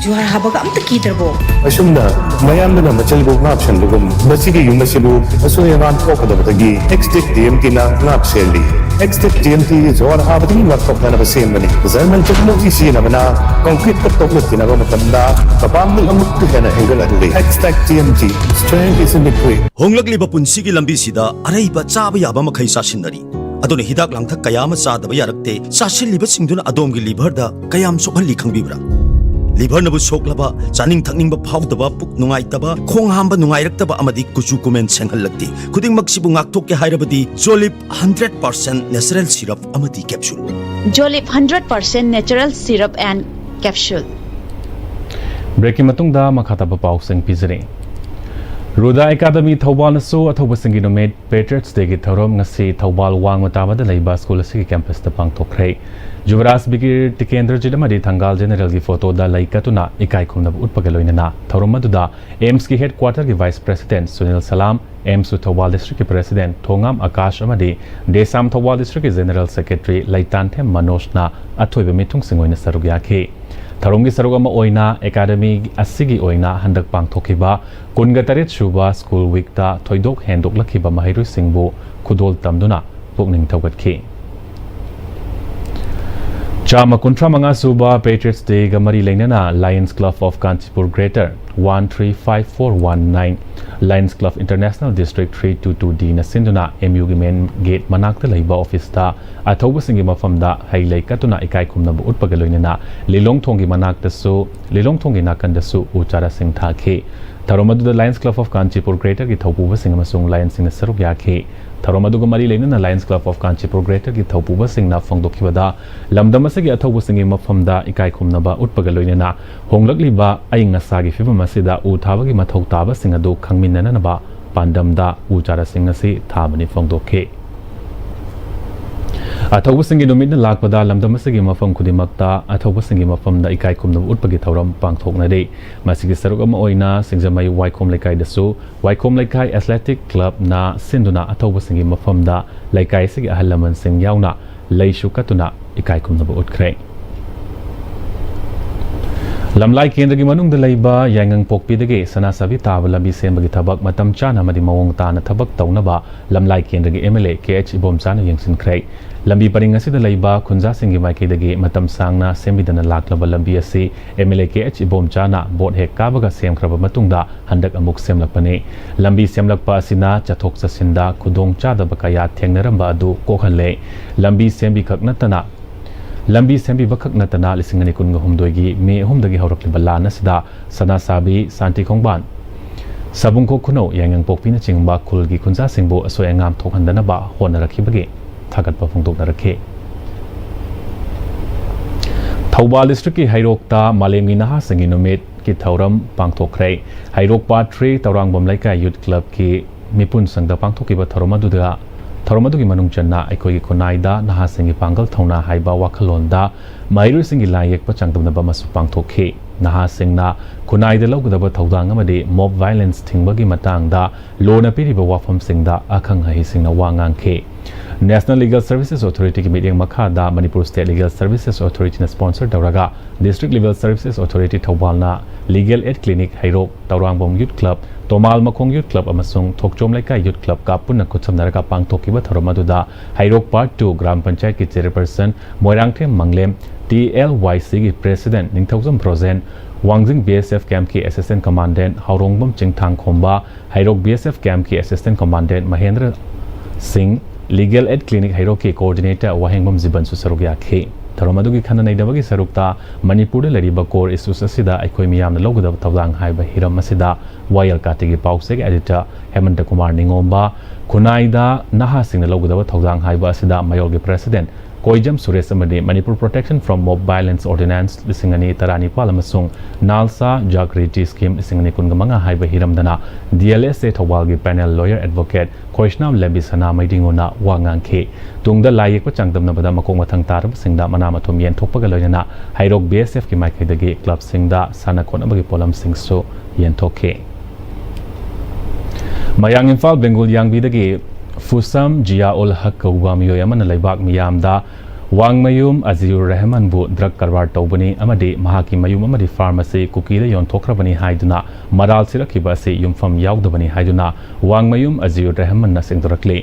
ꯖꯨꯍꯥꯔ ꯍꯥꯕꯒ ꯑꯝꯇ ꯀꯤꯗ꯭ꯔꯕꯣ? ꯑꯁꯨꯝꯅ ꯃꯌꯥꯝꯗꯨꯅ ꯃꯆꯜꯕꯨ ꯉꯥꯛꯁꯦꯟꯕꯒꯨꯝ, ꯃꯁꯤꯒꯤ ꯌꯨꯝ ꯑꯁꯤꯕꯨ ꯑꯁꯣꯏ ꯑꯉꯥꯝ ꯊꯣꯛꯀꯗꯕꯗꯒꯤ ꯑꯦꯛꯁꯇꯤꯛ ꯇꯤ ꯑꯦꯝ ꯇꯤꯅ ꯉꯥꯛ ꯁꯦꯜꯂꯤ꯫ ꯑꯦꯛꯁꯇꯤꯛ ꯇꯤ ꯑꯦꯝ ꯇꯤ ꯖꯨꯍꯥꯔ ꯍꯥꯕꯗꯒꯤ ꯉꯥꯛꯊꯣꯛꯅꯅꯕ ꯁꯦꯝꯕꯅꯤ꯫ ꯖꯔꯃꯟ ꯇꯦꯛꯅꯣꯂꯣꯖꯤ ꯁꯤꯖꯤꯟꯅꯕꯅ ꯀꯪꯀ꯭ꯔꯤꯠꯇ ꯇꯣꯛꯂꯛꯇꯅꯕ ꯃꯇꯝꯗ ꯃꯄꯥꯡꯒꯜ ꯑꯃꯨꯛꯀ ꯍꯦꯟꯅ ꯍꯦꯟꯒꯠꯍꯜꯂꯤ꯫ ꯑꯦꯛꯁꯇꯤꯛ T M T, strength is in the grit. ꯍꯣꯡꯂꯛꯂꯤꯕ ꯄꯨꯟꯁꯤꯒꯤ ꯂꯝꯕꯤꯁꯤꯗ ꯑꯔꯩꯕ ꯆꯥꯕ ꯌꯥꯕ ꯃꯈꯩ ꯆꯥꯁꯤꯟꯅꯔꯤ꯫ ꯑꯗꯨꯅ ꯍꯤꯗꯥꯛ ꯂꯥꯡꯊꯛ ꯀꯌꯥ ꯑꯃ ꯆꯥꯗꯕ ꯌꯥꯔꯛꯇꯦ꯫ ꯆꯥꯁꯤꯜꯂꯤꯕꯁꯤꯡꯗꯨꯅ ꯑꯗꯣꯝꯒꯤ ꯂꯤꯚꯔꯗ ꯀꯌꯥꯝ ꯁꯣꯛꯍꯜꯂꯤ ꯈꯪꯕꯤꯕ꯭ꯔꯥ? ꯂꯤꯚꯔꯅꯕꯨ ꯁꯣꯛꯂꯕ, ꯆꯥꯅꯤꯡ ꯊꯛꯅꯤꯡꯕ ꯐꯥꯎꯗꯕ, ꯄꯨꯛ ꯅꯨꯡꯉꯥꯏꯇꯕ, ꯈꯣꯡ ꯍꯥꯝꯕ ꯅꯨꯡꯉꯥꯏꯔꯛꯇꯕ ꯑꯃꯗꯤ ꯀꯨꯆꯨ ꯀꯨꯃꯦꯟ ꯁꯦꯡꯍꯜꯂꯛꯇꯦ꯫ ꯈꯨꯗꯤꯡꯃꯛꯁꯤꯕꯨ ꯉꯥꯛꯊꯣꯛꯀꯦ ꯍꯥꯏꯔꯕꯗꯤ ꯖꯣꯂꯤꯞ ꯍꯟꯗ꯭ꯔꯦꯠ ꯄꯥꯔꯁꯦꯟ ꯅꯦꯆꯔꯦꯜ ꯁꯤꯔꯞ ꯑꯃꯗꯤ ꯀꯦꯞꯁꯨꯜ꯫ ꯖꯣꯂꯤꯞ hundred percent natural syrup and capsule. ꯕ꯭ꯔꯦꯛꯀꯤ ꯃꯇꯨꯡꯗ ꯃꯈꯥ ꯇꯥꯕ ꯄꯥꯎꯁꯤꯡ ꯄꯤꯖꯔꯤ꯫ ꯔꯨꯗꯥ ꯑꯦꯀꯥꯗꯃꯤ ꯊꯧꯕꯥꯜꯅꯁꯨ ꯑꯊꯧꯕꯁꯤꯡꯒꯤ ꯅꯨꯃꯤꯠ ꯄꯦꯇ꯭ꯔꯤꯌꯠꯁ ꯗꯦꯒꯤ ꯊꯧꯔꯝ ꯉꯁꯤ ꯊꯧꯕꯥꯜ ꯋꯥꯡꯃ ꯇꯥꯕꯗ ꯂꯩꯕ ꯁ꯭ꯀꯨꯜ ꯑꯁꯤꯒꯤ ꯀꯦꯝꯄꯁꯇ ꯄꯥꯡꯊꯣꯛꯈ꯭ꯔꯦ꯫ ꯌꯨꯕꯔꯥꯖ ꯕꯤꯒꯤꯔ ꯇꯤꯀꯦꯟꯗ꯭ꯔꯖꯤꯠ ꯑꯃꯗꯤ ꯊꯪꯒꯥꯜ ꯖꯦꯅꯦꯔꯦꯜꯒꯤ ꯐꯣꯇꯣꯗ ꯂꯩ ꯀꯠꯇꯨꯅ ꯏꯀꯥꯏ ꯈꯨꯝꯅꯕ ꯎꯠꯄꯒ ꯂꯣꯏꯅꯅ ꯊꯧꯔꯝ ꯑꯗꯨꯗ ꯑꯦꯝꯁꯀꯤ ꯍꯦꯗ ꯀ꯭ꯋꯥꯇꯔꯒꯤ ꯚꯥꯏꯁ ꯄ꯭ꯔꯦꯁꯤꯗꯦꯟꯠ ꯁꯨꯅꯤꯜ ꯁꯂꯥꯝ, ꯑꯦꯝꯁꯨ ꯊꯧꯕꯥꯜ ꯗꯤꯁꯇ꯭ꯔꯤꯛꯀꯤ ꯄ꯭ꯔꯦꯁꯤꯗꯦꯟꯠ ꯊꯣꯉꯥꯝ ꯑꯀꯥꯁ ꯑꯃꯗꯤ ꯗꯦꯁꯥꯝ ꯊꯧꯕꯥꯜ ꯗꯤꯁꯇ꯭ꯔꯤꯛꯀꯤ ꯖꯦꯅꯦꯔꯦꯜ ꯁꯦꯀ꯭ꯔꯦꯇꯔꯤ ꯂꯩꯇꯥꯟꯊꯦꯝ ꯃꯅꯣꯖꯅ ꯑꯊꯣꯏꯕ ꯃꯤꯊꯨꯡꯁꯤꯡ ꯑꯣꯏꯅ ꯁꯔꯨꯛ ꯌꯥꯈꯤ꯫ ꯊꯧꯔꯝꯒꯤ ꯁꯔꯨꯛ ꯑꯃ ꯑꯣꯏꯅ ꯑꯦꯀꯥꯗꯃꯤ ꯑꯁꯤꯒꯤ ꯑꯣꯏꯅ ꯍꯟꯗꯛ ꯄꯥꯡꯊꯣꯛꯈꯤꯕ ꯀꯨꯟꯒ ꯇꯔꯦꯠ ꯁꯨꯕ ꯁ꯭ꯀꯨꯜ ꯋꯤꯛꯇ ꯊꯣꯏꯗꯣꯛ ꯍꯦꯟꯗꯣꯛꯂꯛꯈꯤꯕ ꯃꯍꯩꯔꯣꯏꯁꯤꯡꯕꯨ ꯈꯨꯗꯣꯜ ꯇꯝꯗꯨꯅ ꯄꯨꯛꯅꯤꯡ ꯊꯧꯒꯠꯈꯤ꯫ ꯆꯥꯝꯃ ꯀꯨꯟꯊ꯭ꯔꯥ ꯃꯉꯥ ꯁꯨꯕ ꯄꯦꯇ꯭ꯔꯤꯌꯠꯁ ꯗꯦꯒ ꯃꯔꯤ ꯂꯩꯅꯅ Lions Club of Kanchipur Greater, one three five four one nine, Lions Club International District three two two D ꯅ ꯁꯤꯟꯗꯨꯅ ꯑꯦꯝ ꯌꯨꯒꯤ ꯃꯦꯟ ꯒꯦꯠ ꯃꯅꯥꯛꯇ ꯂꯩꯕ ꯑꯣꯐꯤꯁꯇ ꯑꯊꯧꯕꯁꯤꯡꯒꯤ ꯃꯐꯝꯗ ꯍꯩ ꯂꯩ ꯀꯠꯇꯨꯅ ꯏꯀꯥꯏ ꯈꯨꯝꯅꯕ ꯎꯠꯄꯒ ꯂꯣꯏꯅꯅ ꯂꯤꯂꯣꯡ ꯊꯣꯡꯒꯤ ꯃꯅꯥꯛꯇꯁꯨ, ꯂꯤꯂꯣꯡ ꯊꯣꯡꯒꯤ ꯅꯥꯀꯟꯗꯁꯨ ꯎ ꯆꯥꯔꯥꯁꯤꯡ ꯊꯥꯈꯤ꯫ ꯊꯧꯔꯝ ꯑꯗꯨꯗ Lions Club of Kanchipur Greater ꯒꯤ ꯊꯧꯄꯨꯕꯁꯤꯡ ꯑꯃꯁꯨꯡ Lions ꯁꯤꯡꯅ ꯁꯔꯨꯛ ꯌꯥꯈꯤ꯫ ꯊꯧꯔꯝ ꯑꯗꯨꯒ ꯃꯔꯤ ꯂꯩꯅꯅ Lions Club of Kanchipur Greater ꯒꯤ ꯊꯧꯄꯨꯕꯁꯤꯡꯅ ꯐꯣꯡꯗꯣꯛꯈꯤꯕꯗ, ꯂꯝꯗꯝ ꯑꯁꯤꯒꯤ ꯑꯊꯧꯕꯁꯤꯡꯒꯤ ꯃꯐꯝꯗ ꯏꯀꯥꯏ ꯈꯨꯝꯅꯕ ꯎꯠꯄꯒ ꯂꯣꯏꯅꯅ ꯍꯣꯡꯂꯛꯂꯤꯕ ꯑꯏꯪ ꯑꯁꯥꯒꯤ ꯐꯤꯕꯝ ꯑꯁꯤꯗ ꯎ ꯊꯥꯕꯒꯤ ꯃꯊꯧ ꯇꯥꯕꯁꯤꯡ ꯑꯗꯨ ꯈꯪꯃꯤꯟꯅꯅꯕ ꯄꯥꯟꯗꯝꯗ ꯎ ꯆꯥꯔꯥꯁꯤꯡ ꯑꯁꯤ ꯊꯥꯕꯅꯤ ꯐꯣꯡꯗꯣꯛꯈꯤ꯫ ꯑꯊꯧꯕꯁꯤꯡꯒꯤ ꯅꯨꯃꯤꯠꯅ ꯂꯥꯛꯄꯗ ꯂꯝꯗꯝ ꯑꯁꯤꯒꯤ ꯃꯐꯝ ꯈꯨꯗꯤꯡꯃꯛꯇ ꯑꯊꯧꯕꯁꯤꯡꯒꯤ ꯃꯐꯝꯗ ꯏꯀꯥꯏ ꯈꯨꯝꯅꯕ ꯎꯠꯄꯒꯤ ꯊꯧꯔꯝ ꯄꯥꯡꯊꯣꯛꯅꯔꯤ꯫ ꯃꯁꯤꯒꯤ ꯁꯔꯨꯛ ꯑꯃ ꯑꯣꯏꯅ ꯁꯤꯡꯖꯃꯩ ꯋꯥꯏꯈꯣꯝ ꯂꯩꯀꯥꯏꯗꯁꯨ ꯋꯥꯏꯈꯣꯝ ꯂꯩꯀꯥꯏ Athletic Club ꯅ ꯁꯤꯟꯗꯨꯅ ꯑꯊꯧꯕꯁꯤꯡꯒꯤ ꯃꯐꯝꯗ ꯂꯩꯀꯥꯏ ꯑꯁꯤꯒꯤ ꯑꯍꯜ ꯂꯃꯟꯁꯤꯡ ꯌꯥꯎꯅ ꯂꯩꯁꯨ ꯀꯠꯇꯨꯅ ꯏꯀꯥꯏ ꯈꯨꯝꯅꯕ ꯎꯠꯈ꯭ꯔꯦ꯫ ꯂꯝꯂꯥꯏ ꯀꯦꯟꯗ꯭ꯔꯒꯤ ꯃꯅꯨꯡꯗ ꯂꯩꯕ ꯌꯥꯏꯉꯪꯄꯣꯛꯄꯤꯗꯒꯤ ꯁꯅꯥꯁꯥꯕꯤ ꯇꯥꯕ ꯂꯝꯕꯤ ꯁꯦꯝꯕꯒꯤ ꯊꯕꯛ ꯃꯇꯝ ꯆꯥꯅ ꯑꯃꯗꯤ ꯃꯑꯣꯡ ꯇꯥꯅ ꯊꯕꯛ ꯇꯧꯅꯕ ꯂꯝꯂꯥꯏ ꯀꯦꯟꯗ꯭ꯔꯒꯤ M L A K H ꯏꯕꯣꯝꯆꯥꯅ ꯌꯦꯡꯁꯤꯟꯈ꯭ꯔꯦ꯫ ꯂꯝꯕꯤ ꯄꯔꯤꯡ ꯑꯁꯤꯗ ꯂꯩꯕ ꯈꯨꯟꯖꯥꯁꯤꯡꯒꯤ ꯃꯥꯏꯀꯩꯗꯒꯤ ꯃꯇꯝ ꯁꯥꯡꯅ ꯁꯦꯝꯕꯤꯗꯅ ꯂꯥꯛꯂꯕ ꯂꯝꯕꯤ ꯑꯁꯤ M L A K H ꯏꯕꯣꯝꯆꯥꯅ ꯚꯣꯠ ꯍꯦꯛ ꯀꯥꯕꯒ ꯁꯦꯝꯈ꯭ꯔꯕ ꯃꯇꯨꯡꯗ ꯍꯟꯗꯛ ꯑꯃꯨꯛ ꯁꯦꯝꯂꯛꯄꯅꯤ꯫ ꯂꯝꯕꯤ ꯁꯦꯝꯂꯛꯄ ꯑꯁꯤꯅ ꯆꯠꯊꯣꯛ ꯆꯠꯁꯤꯟꯗ ꯈꯨꯗꯣꯡ ꯆꯥꯗꯕ ꯀꯌꯥ ꯊꯦꯡꯅꯔꯝꯕ ꯑꯗꯨ ꯀꯣꯛꯍꯜꯂꯦ꯫ ꯂꯝꯕꯤ ꯁꯦꯝꯕꯤ ꯈꯛ ꯅꯠꯇꯅ, ꯂꯝꯕꯤ ꯁꯦꯝꯕꯤꯕ ꯈꯛ ꯅꯠꯇꯅ, ꯂꯤꯁꯤꯡ ꯑꯅꯤ ꯀꯨꯟꯒ ꯍꯨꯝꯗꯣꯏꯒꯤ ꯃꯦ ꯑꯍꯨꯝꯗꯒꯤ ꯍꯧꯔꯛꯂꯤꯕ ꯂꯥꯟ ꯑꯁꯤꯗ ꯁꯅꯥꯁꯥꯕꯤ, ꯁꯥꯟꯇꯤ ꯈꯣꯡꯕꯥꯟ, ꯁꯥꯕꯨꯡꯈꯣꯛ ꯈꯨꯅꯧ, ꯌꯥꯏꯉꯪꯄꯣꯛꯄꯤꯅꯆꯤꯡꯕ ꯈꯨꯜꯒꯤ ꯈꯨꯟꯖꯥꯁꯤꯡꯕꯨ ꯑꯁꯣꯏ ꯑꯉꯥꯝ ꯊꯣꯛꯍꯟꯗꯅꯕ ꯍꯣꯠꯅꯔꯛꯈꯤꯕꯒꯤ ꯊꯥꯒꯠꯄ ꯐꯣꯡꯗꯣꯛꯅꯔꯛꯈꯤ꯫ ꯊꯧꯕꯥꯜ district ꯀꯤ ꯍꯩꯔꯣꯛꯇ ꯃꯥꯂꯦꯝꯒꯤ ꯅꯍꯥꯁꯤꯡꯒꯤ ꯅꯨꯃꯤꯠꯀꯤ ꯊꯧꯔꯝ ꯄꯥꯡꯊꯣꯛꯈ꯭ꯔꯦ꯫ ꯍꯩꯔꯣꯛ Part three ꯇꯧꯔꯥꯡꯕꯝ ꯂꯩꯀꯥꯏ Youth Club ꯀꯤ ꯃꯤꯄꯨꯟ ꯁꯪꯗ ꯄꯥꯡꯊꯣꯛꯈꯤꯕ ꯊꯧꯔꯝ ꯑꯗꯨꯗ, ꯊꯧꯔꯝ ꯑꯗꯨꯒꯤ ꯃꯅꯨꯡ ꯆꯟꯅ ꯑꯩꯈꯣꯏꯒꯤ ꯈꯨꯟꯅꯥꯏꯗ ꯅꯍꯥꯁꯤꯡꯒꯤ ꯄꯥꯡꯒꯜ ꯊꯧꯅꯥ ꯍꯥꯏꯕ ꯋꯥꯈꯜꯂꯣꯟꯗ ꯃꯍꯩꯔꯣꯏꯁꯤꯡꯒꯤ ꯂꯥꯏ ꯌꯦꯛꯄ ꯆꯥꯡꯗꯝꯅꯕ ꯑꯃꯁꯨ ꯄꯥꯡꯊꯣꯛꯈꯤ꯫ ꯅꯍꯥꯁꯤꯡꯅ ꯈꯨꯟꯅꯥꯏꯗ ꯂꯧꯒꯗꯕ ꯊꯧꯗꯥꯡ ꯑꯃꯗꯤ mob violence ꯊꯤꯡꯕꯒꯤ ꯃꯇꯥꯡꯗ ꯂꯣꯅ ꯄꯤꯔꯤꯕ ꯋꯥꯐꯝꯁꯤꯡꯗ ꯑꯈꯪ ꯑꯍꯩꯁꯤꯡꯅ ꯋꯥ ꯉꯥꯡꯈꯤ꯫ National Legal Services Authority ꯒꯤ ꯃꯤꯠꯌꯦꯡ ꯃꯈꯥꯗ Manipur State Legal Services Authority ꯅ sponsor ꯇꯧꯔꯒ District Legal Services Authority ꯊꯧꯕꯥꯜꯅ Legal Aid Clinic ꯍꯩꯔꯣꯛ, ꯇꯧꯔꯥꯡꯕꯝ Youth Club, ꯇꯣꯃꯥꯜ ꯃꯈꯣꯡ Youth Club ꯑꯃꯁꯨꯡ ꯊꯣꯛꯆꯣꯝ ꯂꯩꯀꯥꯏ Youth Club ꯀ ꯄꯨꯟꯅ ꯈꯨꯠꯁꯝꯅꯔꯒ ꯄꯥꯡꯊꯣꯛꯈꯤꯕ ꯊꯧꯔꯝ ꯑꯗꯨꯗ ꯍꯩꯔꯣꯛ Part two ꯒ꯭ꯔꯥꯝ ꯄꯟꯆꯥꯌꯠꯀꯤ chairperson Moirangthem Manglem, T L Y C ꯒꯤ president Ningthoujam Frozen, Wangjing B S F camp ꯀꯤ assistant commandant Haorongbam Chingthangkhomba, Heirok B S F camp ꯀꯤ assistant commandant ꯃꯍꯦꯟꯗ꯭ꯔ ꯁꯤꯡ, Legal Aid Clinic ꯍꯩꯔꯣꯛꯀꯤ coordinator ꯋꯥꯍꯦꯡꯕꯝ ꯖꯤꯕꯟꯁꯨ ꯁꯔꯨꯛ ꯌꯥꯈꯤ꯫ ꯊꯧꯔꯝ ꯑꯗꯨꯒꯤ ꯈꯟꯅ ꯅꯩꯅꯕꯒꯤ ꯁꯔꯨꯛꯇ ꯃꯅꯤꯄꯨꯔꯗ ꯂꯩꯔꯤꯕ core issues ꯑꯁꯤꯗ ꯑꯩꯈꯣꯏ ꯃꯤꯌꯥꯝꯅ ꯂꯧꯒꯗꯕ ꯊꯧꯗꯥꯡ ꯍꯥꯏꯕ ꯍꯤꯔꯝ ꯑꯁꯤꯗ ꯋꯥꯌꯦꯜ ꯀꯥꯇꯤꯒꯤ ꯄꯥꯎꯆꯦꯒꯤ editor ꯍꯦꯃꯟꯇ ꯀꯨꯃꯥꯔ ꯅꯤꯉꯣꯝꯕ, ꯈꯨꯟꯅꯥꯏꯗ ꯅꯍꯥꯁꯤꯡꯅ ꯂꯧꯒꯗꯕ ꯊꯧꯗꯥꯡ ꯍꯥꯏꯕ ꯑꯁꯤꯗ ꯃꯌꯣꯜꯒꯤ president ꯀꯣꯏꯖꯝ ꯁꯨꯔꯦꯁ ꯑꯃꯗꯤ Manipur Protection from Mob Violence Ordinance ꯂꯤꯁꯤꯡ ꯑꯅꯤ ꯇꯔꯥꯅꯤꯄꯥꯜ ꯑꯃꯁꯨꯡ ꯅꯥꯜꯁꯥ ꯖꯥꯒ꯭ꯔꯤꯇꯤ scheme ꯂꯤꯁꯤꯡ ꯑꯅꯤ ꯀꯨꯟꯒ ꯃꯉꯥ ꯍꯥꯏꯕ ꯍꯤꯔꯝꯗꯅ D L S A ꯊꯧꯕꯥꯜꯒꯤ panel lawyer advocate ꯈꯣꯏꯁꯅꯥꯝ ꯂꯦꯝꯕꯤ ꯁꯅꯥ ꯃꯩꯗꯤꯉꯨꯅ ꯋꯥ ꯉꯥꯡꯈꯤ꯫ ꯇꯨꯡꯗ ꯂꯥꯏ ꯌꯦꯛꯄ ꯆꯥꯡꯗꯝꯅꯕꯗ ꯃꯈꯣꯡ ꯃꯊꯪ ꯇꯥꯔꯕꯁꯤꯡꯗ ꯃꯅꯥ ꯃꯊꯨꯝ ꯌꯦꯟꯊꯣꯛꯄꯒ ꯂꯣꯏꯅꯅ ꯍꯩꯔꯣꯛ B S F ꯀꯤ ꯃꯥꯏꯀꯩꯗꯒꯤ club ꯁꯤꯡꯗ ꯁꯥꯟꯅ ꯈꯣꯠꯅꯕꯒꯤ ꯄꯣꯠꯂꯝꯁꯤꯡꯁꯨ ꯌꯦꯟꯊꯣꯛꯈꯤ꯫ ꯃꯌꯥꯡ ꯏꯝꯐꯥꯜ ꯕꯦꯡꯒꯨꯜ ꯌꯥꯡꯕꯤꯗꯒꯤ ꯐꯨꯁꯝ ꯖꯤꯌꯥ ꯎꯜ ꯍꯛ ꯀꯧꯕ ꯃꯤꯑꯣꯏ ꯑꯃꯅ ꯂꯩꯕꯥꯛ ꯃꯤꯌꯥꯝꯗ ꯋꯥꯡꯃꯌꯨꯝ ꯑꯖꯤꯌꯨꯔ ꯔꯦꯍꯃꯟꯕꯨ drug ꯀꯔꯕꯥꯔ ꯇꯧꯕꯅꯤ ꯑꯃꯗꯤ ꯃꯍꯥꯛꯀꯤ ꯃꯌꯨꯝ ꯑꯃꯗꯤ farm ꯑꯁꯤ ꯀꯨꯀꯤꯗ ꯌꯣꯟꯊꯣꯛꯈ꯭ꯔꯕꯅꯤ ꯍꯥꯏꯗꯨꯅ ꯃꯔꯥꯜ ꯁꯤꯔꯛꯈꯤꯕ ꯑꯁꯤ ꯌꯨꯝꯐꯝ ꯌꯥꯎꯗꯕꯅꯤ ꯍꯥꯏꯗꯨꯅ ꯋꯥꯡꯃꯌꯨꯝ ꯑꯖꯤꯌꯨꯔ ꯔꯦꯍꯃꯟꯅ ꯁꯦꯡꯗꯣꯔꯛꯂꯤ꯫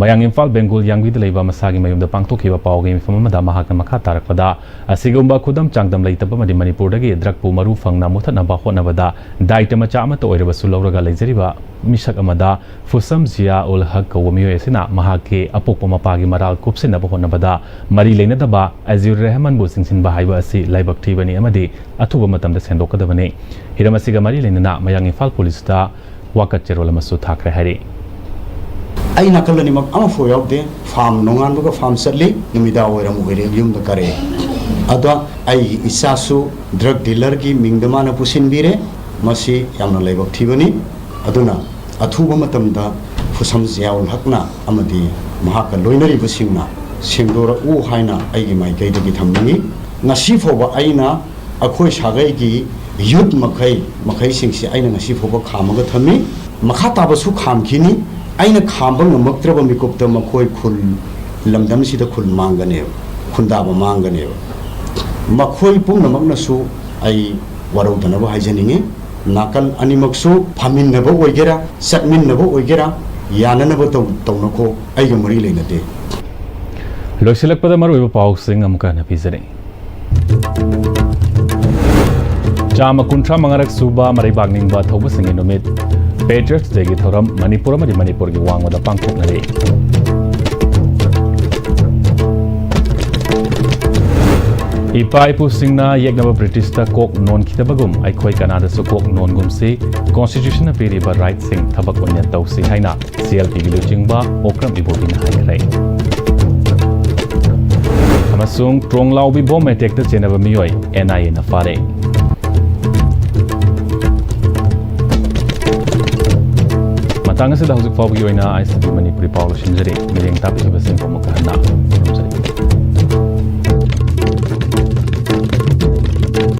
ꯃꯌꯥꯡ ꯏꯝꯐꯥꯜ ꯕꯦꯡꯒꯨꯜ ꯌꯥꯡꯕꯤꯗ ꯂꯩꯕ ꯃꯁꯥꯒꯤ ꯃꯌꯨꯝꯗ ꯄꯥꯡꯊꯣꯛꯈꯤꯕ ꯄꯥꯎꯒꯤ ꯃꯤꯐꯝ ꯑꯃꯗ ꯃꯍꯥꯛꯅ ꯃꯈꯥ ꯇꯥꯔꯛꯄꯗ, ꯑꯁꯤꯒꯨꯝꯕ ꯈꯨꯗꯝ ꯆꯥꯡꯗꯝ ꯂꯩꯇꯕ ꯑꯃꯗꯤ ꯃꯅꯤꯄꯨꯔꯗꯒꯤ drug ꯄꯨ ꯃꯔꯨ ꯐꯪꯅ ꯃꯨꯊꯠꯅꯕ ꯍꯣꯠꯅꯕꯗ ꯗꯥꯏꯇ ꯃꯆꯥ ꯑꯃꯠꯇ ꯑꯣꯏꯔꯕꯁꯨ ꯂꯧꯔꯒ ꯂꯩꯖꯔꯤꯕ ꯃꯤꯁꯛ ꯑꯃꯗ ꯐꯨꯁꯝ ꯖꯤꯌꯥ ꯎꯜ ꯍꯛ ꯀꯧꯕ ꯃꯤꯑꯣꯏ ꯑꯁꯤꯅ ꯃꯍꯥꯛꯀꯤ ꯑꯄꯣꯛꯄ ꯃꯄꯥꯒꯤ ꯃꯔꯥꯜ ꯀꯨꯞꯁꯤꯟꯅꯕ ꯍꯣꯠꯅꯕꯗ ꯃꯔꯤ ꯂꯩꯅꯗꯕ ꯑꯖꯤꯌꯨꯔ ꯔꯦꯍꯃꯟꯕꯨ ꯆꯤꯡꯁꯤꯟꯕ ꯍꯥꯏꯕ ꯑꯁꯤ ꯂꯥꯏꯕꯛ ꯊꯤꯕꯅꯤ ꯑꯃꯗꯤ ꯑꯊꯨꯕ ꯃꯇꯝꯗ ꯁꯦꯡꯗꯣꯛꯀꯗꯕꯅꯤ꯫ ꯍꯤꯔꯝ ꯑꯁꯤꯒ ꯃꯔꯤ ꯂꯩꯅꯅ ꯃꯌꯥꯡ ꯏꯝꯐꯥꯜ ꯄꯨꯂꯤꯁꯇ ꯋꯥꯀꯠ ꯆꯦꯔꯣꯜ ꯑꯃꯁꯨ ꯊꯥꯈ꯭ꯔꯦ ꯍꯥꯏꯔꯤ꯫ ꯑꯩ ꯅꯥꯀꯜ ꯑꯅꯤꯃꯛ ꯑꯃꯐꯥꯎ ꯌꯥꯎꯗꯦ꯫ Farm, ꯅꯣꯡꯉꯥꯟꯕꯒ farm ꯆꯠꯂꯤ, ꯅꯨꯃꯤꯗꯥꯡ ꯋꯥꯏꯔꯝ ꯑꯣꯏꯔꯦ ꯌꯨꯝꯗ ꯀꯥꯔꯛꯑꯦ꯫ ꯑꯗ ꯑꯩꯒꯤ ꯏꯆꯥꯁꯨ drug dealerꯒꯤ ꯃꯤꯡꯗ ꯃꯥꯅ ꯄꯨꯁꯤꯟꯕꯤꯔꯦ꯫ ꯃꯁꯤ ꯌꯥꯝꯅ ꯂꯥꯏꯕꯛ ꯊꯤꯕꯅꯤ꯫ ꯑꯗꯨꯅ ꯑꯊꯨꯕ ꯃꯇꯝꯗ ꯐꯨꯁꯝ ꯖꯤꯌꯥꯎꯜ ꯍꯛꯅ ꯑꯃꯗꯤ ꯃꯍꯥꯛꯀ ꯂꯣꯏꯅꯔꯤꯕꯁꯤꯡꯅ ꯁꯦꯡꯗꯣꯔꯛꯎ ꯍꯥꯏꯅ ꯑꯩꯒꯤ ꯃꯥꯏꯀꯩꯗꯒꯤ ꯊꯝꯅꯤꯡꯏ꯫ ꯉꯁꯤ ꯐꯥꯎꯕ ꯑꯩꯅ ꯑꯩꯈꯣꯏ ꯁꯥꯒꯩꯒꯤ youth ꯃꯈꯩ, ꯃꯈꯩꯁꯤꯡꯁꯤ ꯑꯩꯅ ꯉꯁꯤ ꯐꯥꯎꯕ ꯈꯥꯝꯃꯒ ꯊꯝꯃꯤ꯫ ꯃꯈꯥ ꯇꯥꯕꯁꯨ ꯈꯥꯝꯈꯤꯅꯤ꯫ ꯑꯩꯅ ꯈꯥꯝꯕ ꯉꯝꯃꯛꯇ꯭ꯔꯕ ꯃꯤꯀꯨꯞꯇ ꯃꯈꯣꯏ ꯈꯨꯜ, ꯂꯝꯗꯝꯁꯤꯗ ꯈꯨꯜ ꯃꯥꯡꯒꯅꯦꯕ, ꯈꯨꯟꯗꯥꯕ ꯃꯥꯡꯒꯅꯦꯕ꯫ ꯃꯈꯣꯏ ꯄꯨꯝꯅꯃꯛꯅꯁꯨ ꯑꯩ ꯋꯥꯔꯧꯗꯅꯕ ꯍꯥꯏꯖꯅꯤꯡꯉꯤ꯫ ꯅꯥꯀꯜ ꯑꯅꯤꯃꯛꯁꯨ ꯐꯝꯃꯤꯟꯅꯕ ꯑꯣꯏꯒꯦꯔꯥ, ꯆꯠꯃꯤꯟꯅꯕ ꯑꯣꯏꯒꯦꯔꯥ, ꯌꯥꯅꯅꯕ ꯇꯧ-, ꯇꯧꯅꯈꯣ꯫ ꯑꯩꯒ ꯃꯔꯤ ꯂꯩꯅꯗꯦ꯫ ꯂꯣꯏꯁꯤꯜꯂꯛꯄꯗ ꯃꯔꯨꯑꯣꯏꯕ ꯄꯥꯎꯁꯤꯡ ꯑꯃꯨꯛꯀ ꯍꯟꯅ ꯄꯤꯖꯔꯤ꯫ ꯆꯥꯝꯃ ꯀꯨꯟꯊ꯭ꯔꯥ ꯃꯉꯥꯔꯛ ꯁꯨꯕ ꯃꯔꯩꯕꯥꯛ ꯅꯤꯡꯕ ꯊꯧꯕꯁꯤꯡꯒꯤ ꯅꯨꯃꯤꯠ, Patriots Dayꯒꯤ ꯊꯧꯔꯝ ꯃꯅꯤꯄꯨꯔ ꯑꯃꯗꯤ ꯃꯅꯤꯄꯨꯔꯒꯤ ꯋꯥꯡꯃꯗ ꯄꯥꯡꯊꯣꯛꯅꯔꯤ꯫ ꯏꯄꯥ ꯏꯄꯨꯁꯤꯡꯅ ꯌꯦꯛꯅꯕ ꯕ꯭ꯔꯤꯇꯤꯁꯇ ꯀꯣꯛ ꯅꯣꯟꯈꯤꯗꯕꯒꯨꯝ ꯑꯩꯈꯣꯏ ꯀꯅꯥꯗꯁꯨ ꯀꯣꯛ ꯅꯣꯟꯒꯨꯝꯁꯤ, ꯀꯣꯟꯁꯇꯤꯇ꯭ꯌꯨꯁꯟꯅ ꯄꯤꯔꯤꯕ ꯔꯥꯏꯠꯁꯤꯡ ꯊꯕꯛ ꯑꯣꯏꯅ ꯇꯧꯁꯤ ꯍꯥꯏꯅ ꯁꯤ ꯑꯦꯜ ꯄꯤꯒꯤ ꯂꯨꯆꯤꯡꯕ ꯑꯣꯀ꯭ꯔꯝ ꯏꯕꯣꯕꯤꯅ ꯍꯥꯏꯈ꯭ꯔꯦ꯫ ꯑꯃꯁꯨꯡ ꯇ꯭ꯔꯣꯡꯂꯥꯎꯕꯤ ꯕꯣꯝ ꯑꯦꯇꯦꯛꯇ ꯆꯦꯟꯅꯕ ꯃꯤꯑꯣꯏ ꯑꯦꯟ ꯑꯥꯏ ꯑꯦꯅ ꯐꯥꯔꯦ꯫ ꯃꯇꯥꯡ ꯑꯁꯤꯗ ꯍꯧꯖꯤꯛ ꯐꯥꯎꯕꯒꯤ ꯑꯣꯏꯅ ꯑꯥꯏ ꯁꯤ ꯕꯤ ꯃꯅꯤꯄꯨꯔꯤ ꯄꯥꯎ ꯂꯣꯏꯁꯤꯟꯖꯔꯤ꯫ ꯃꯤꯠꯌꯦꯡ ꯇꯥꯕꯤꯔꯤꯕꯁꯤꯡꯕꯨ ꯑꯃꯨꯛ ꯍꯟꯅ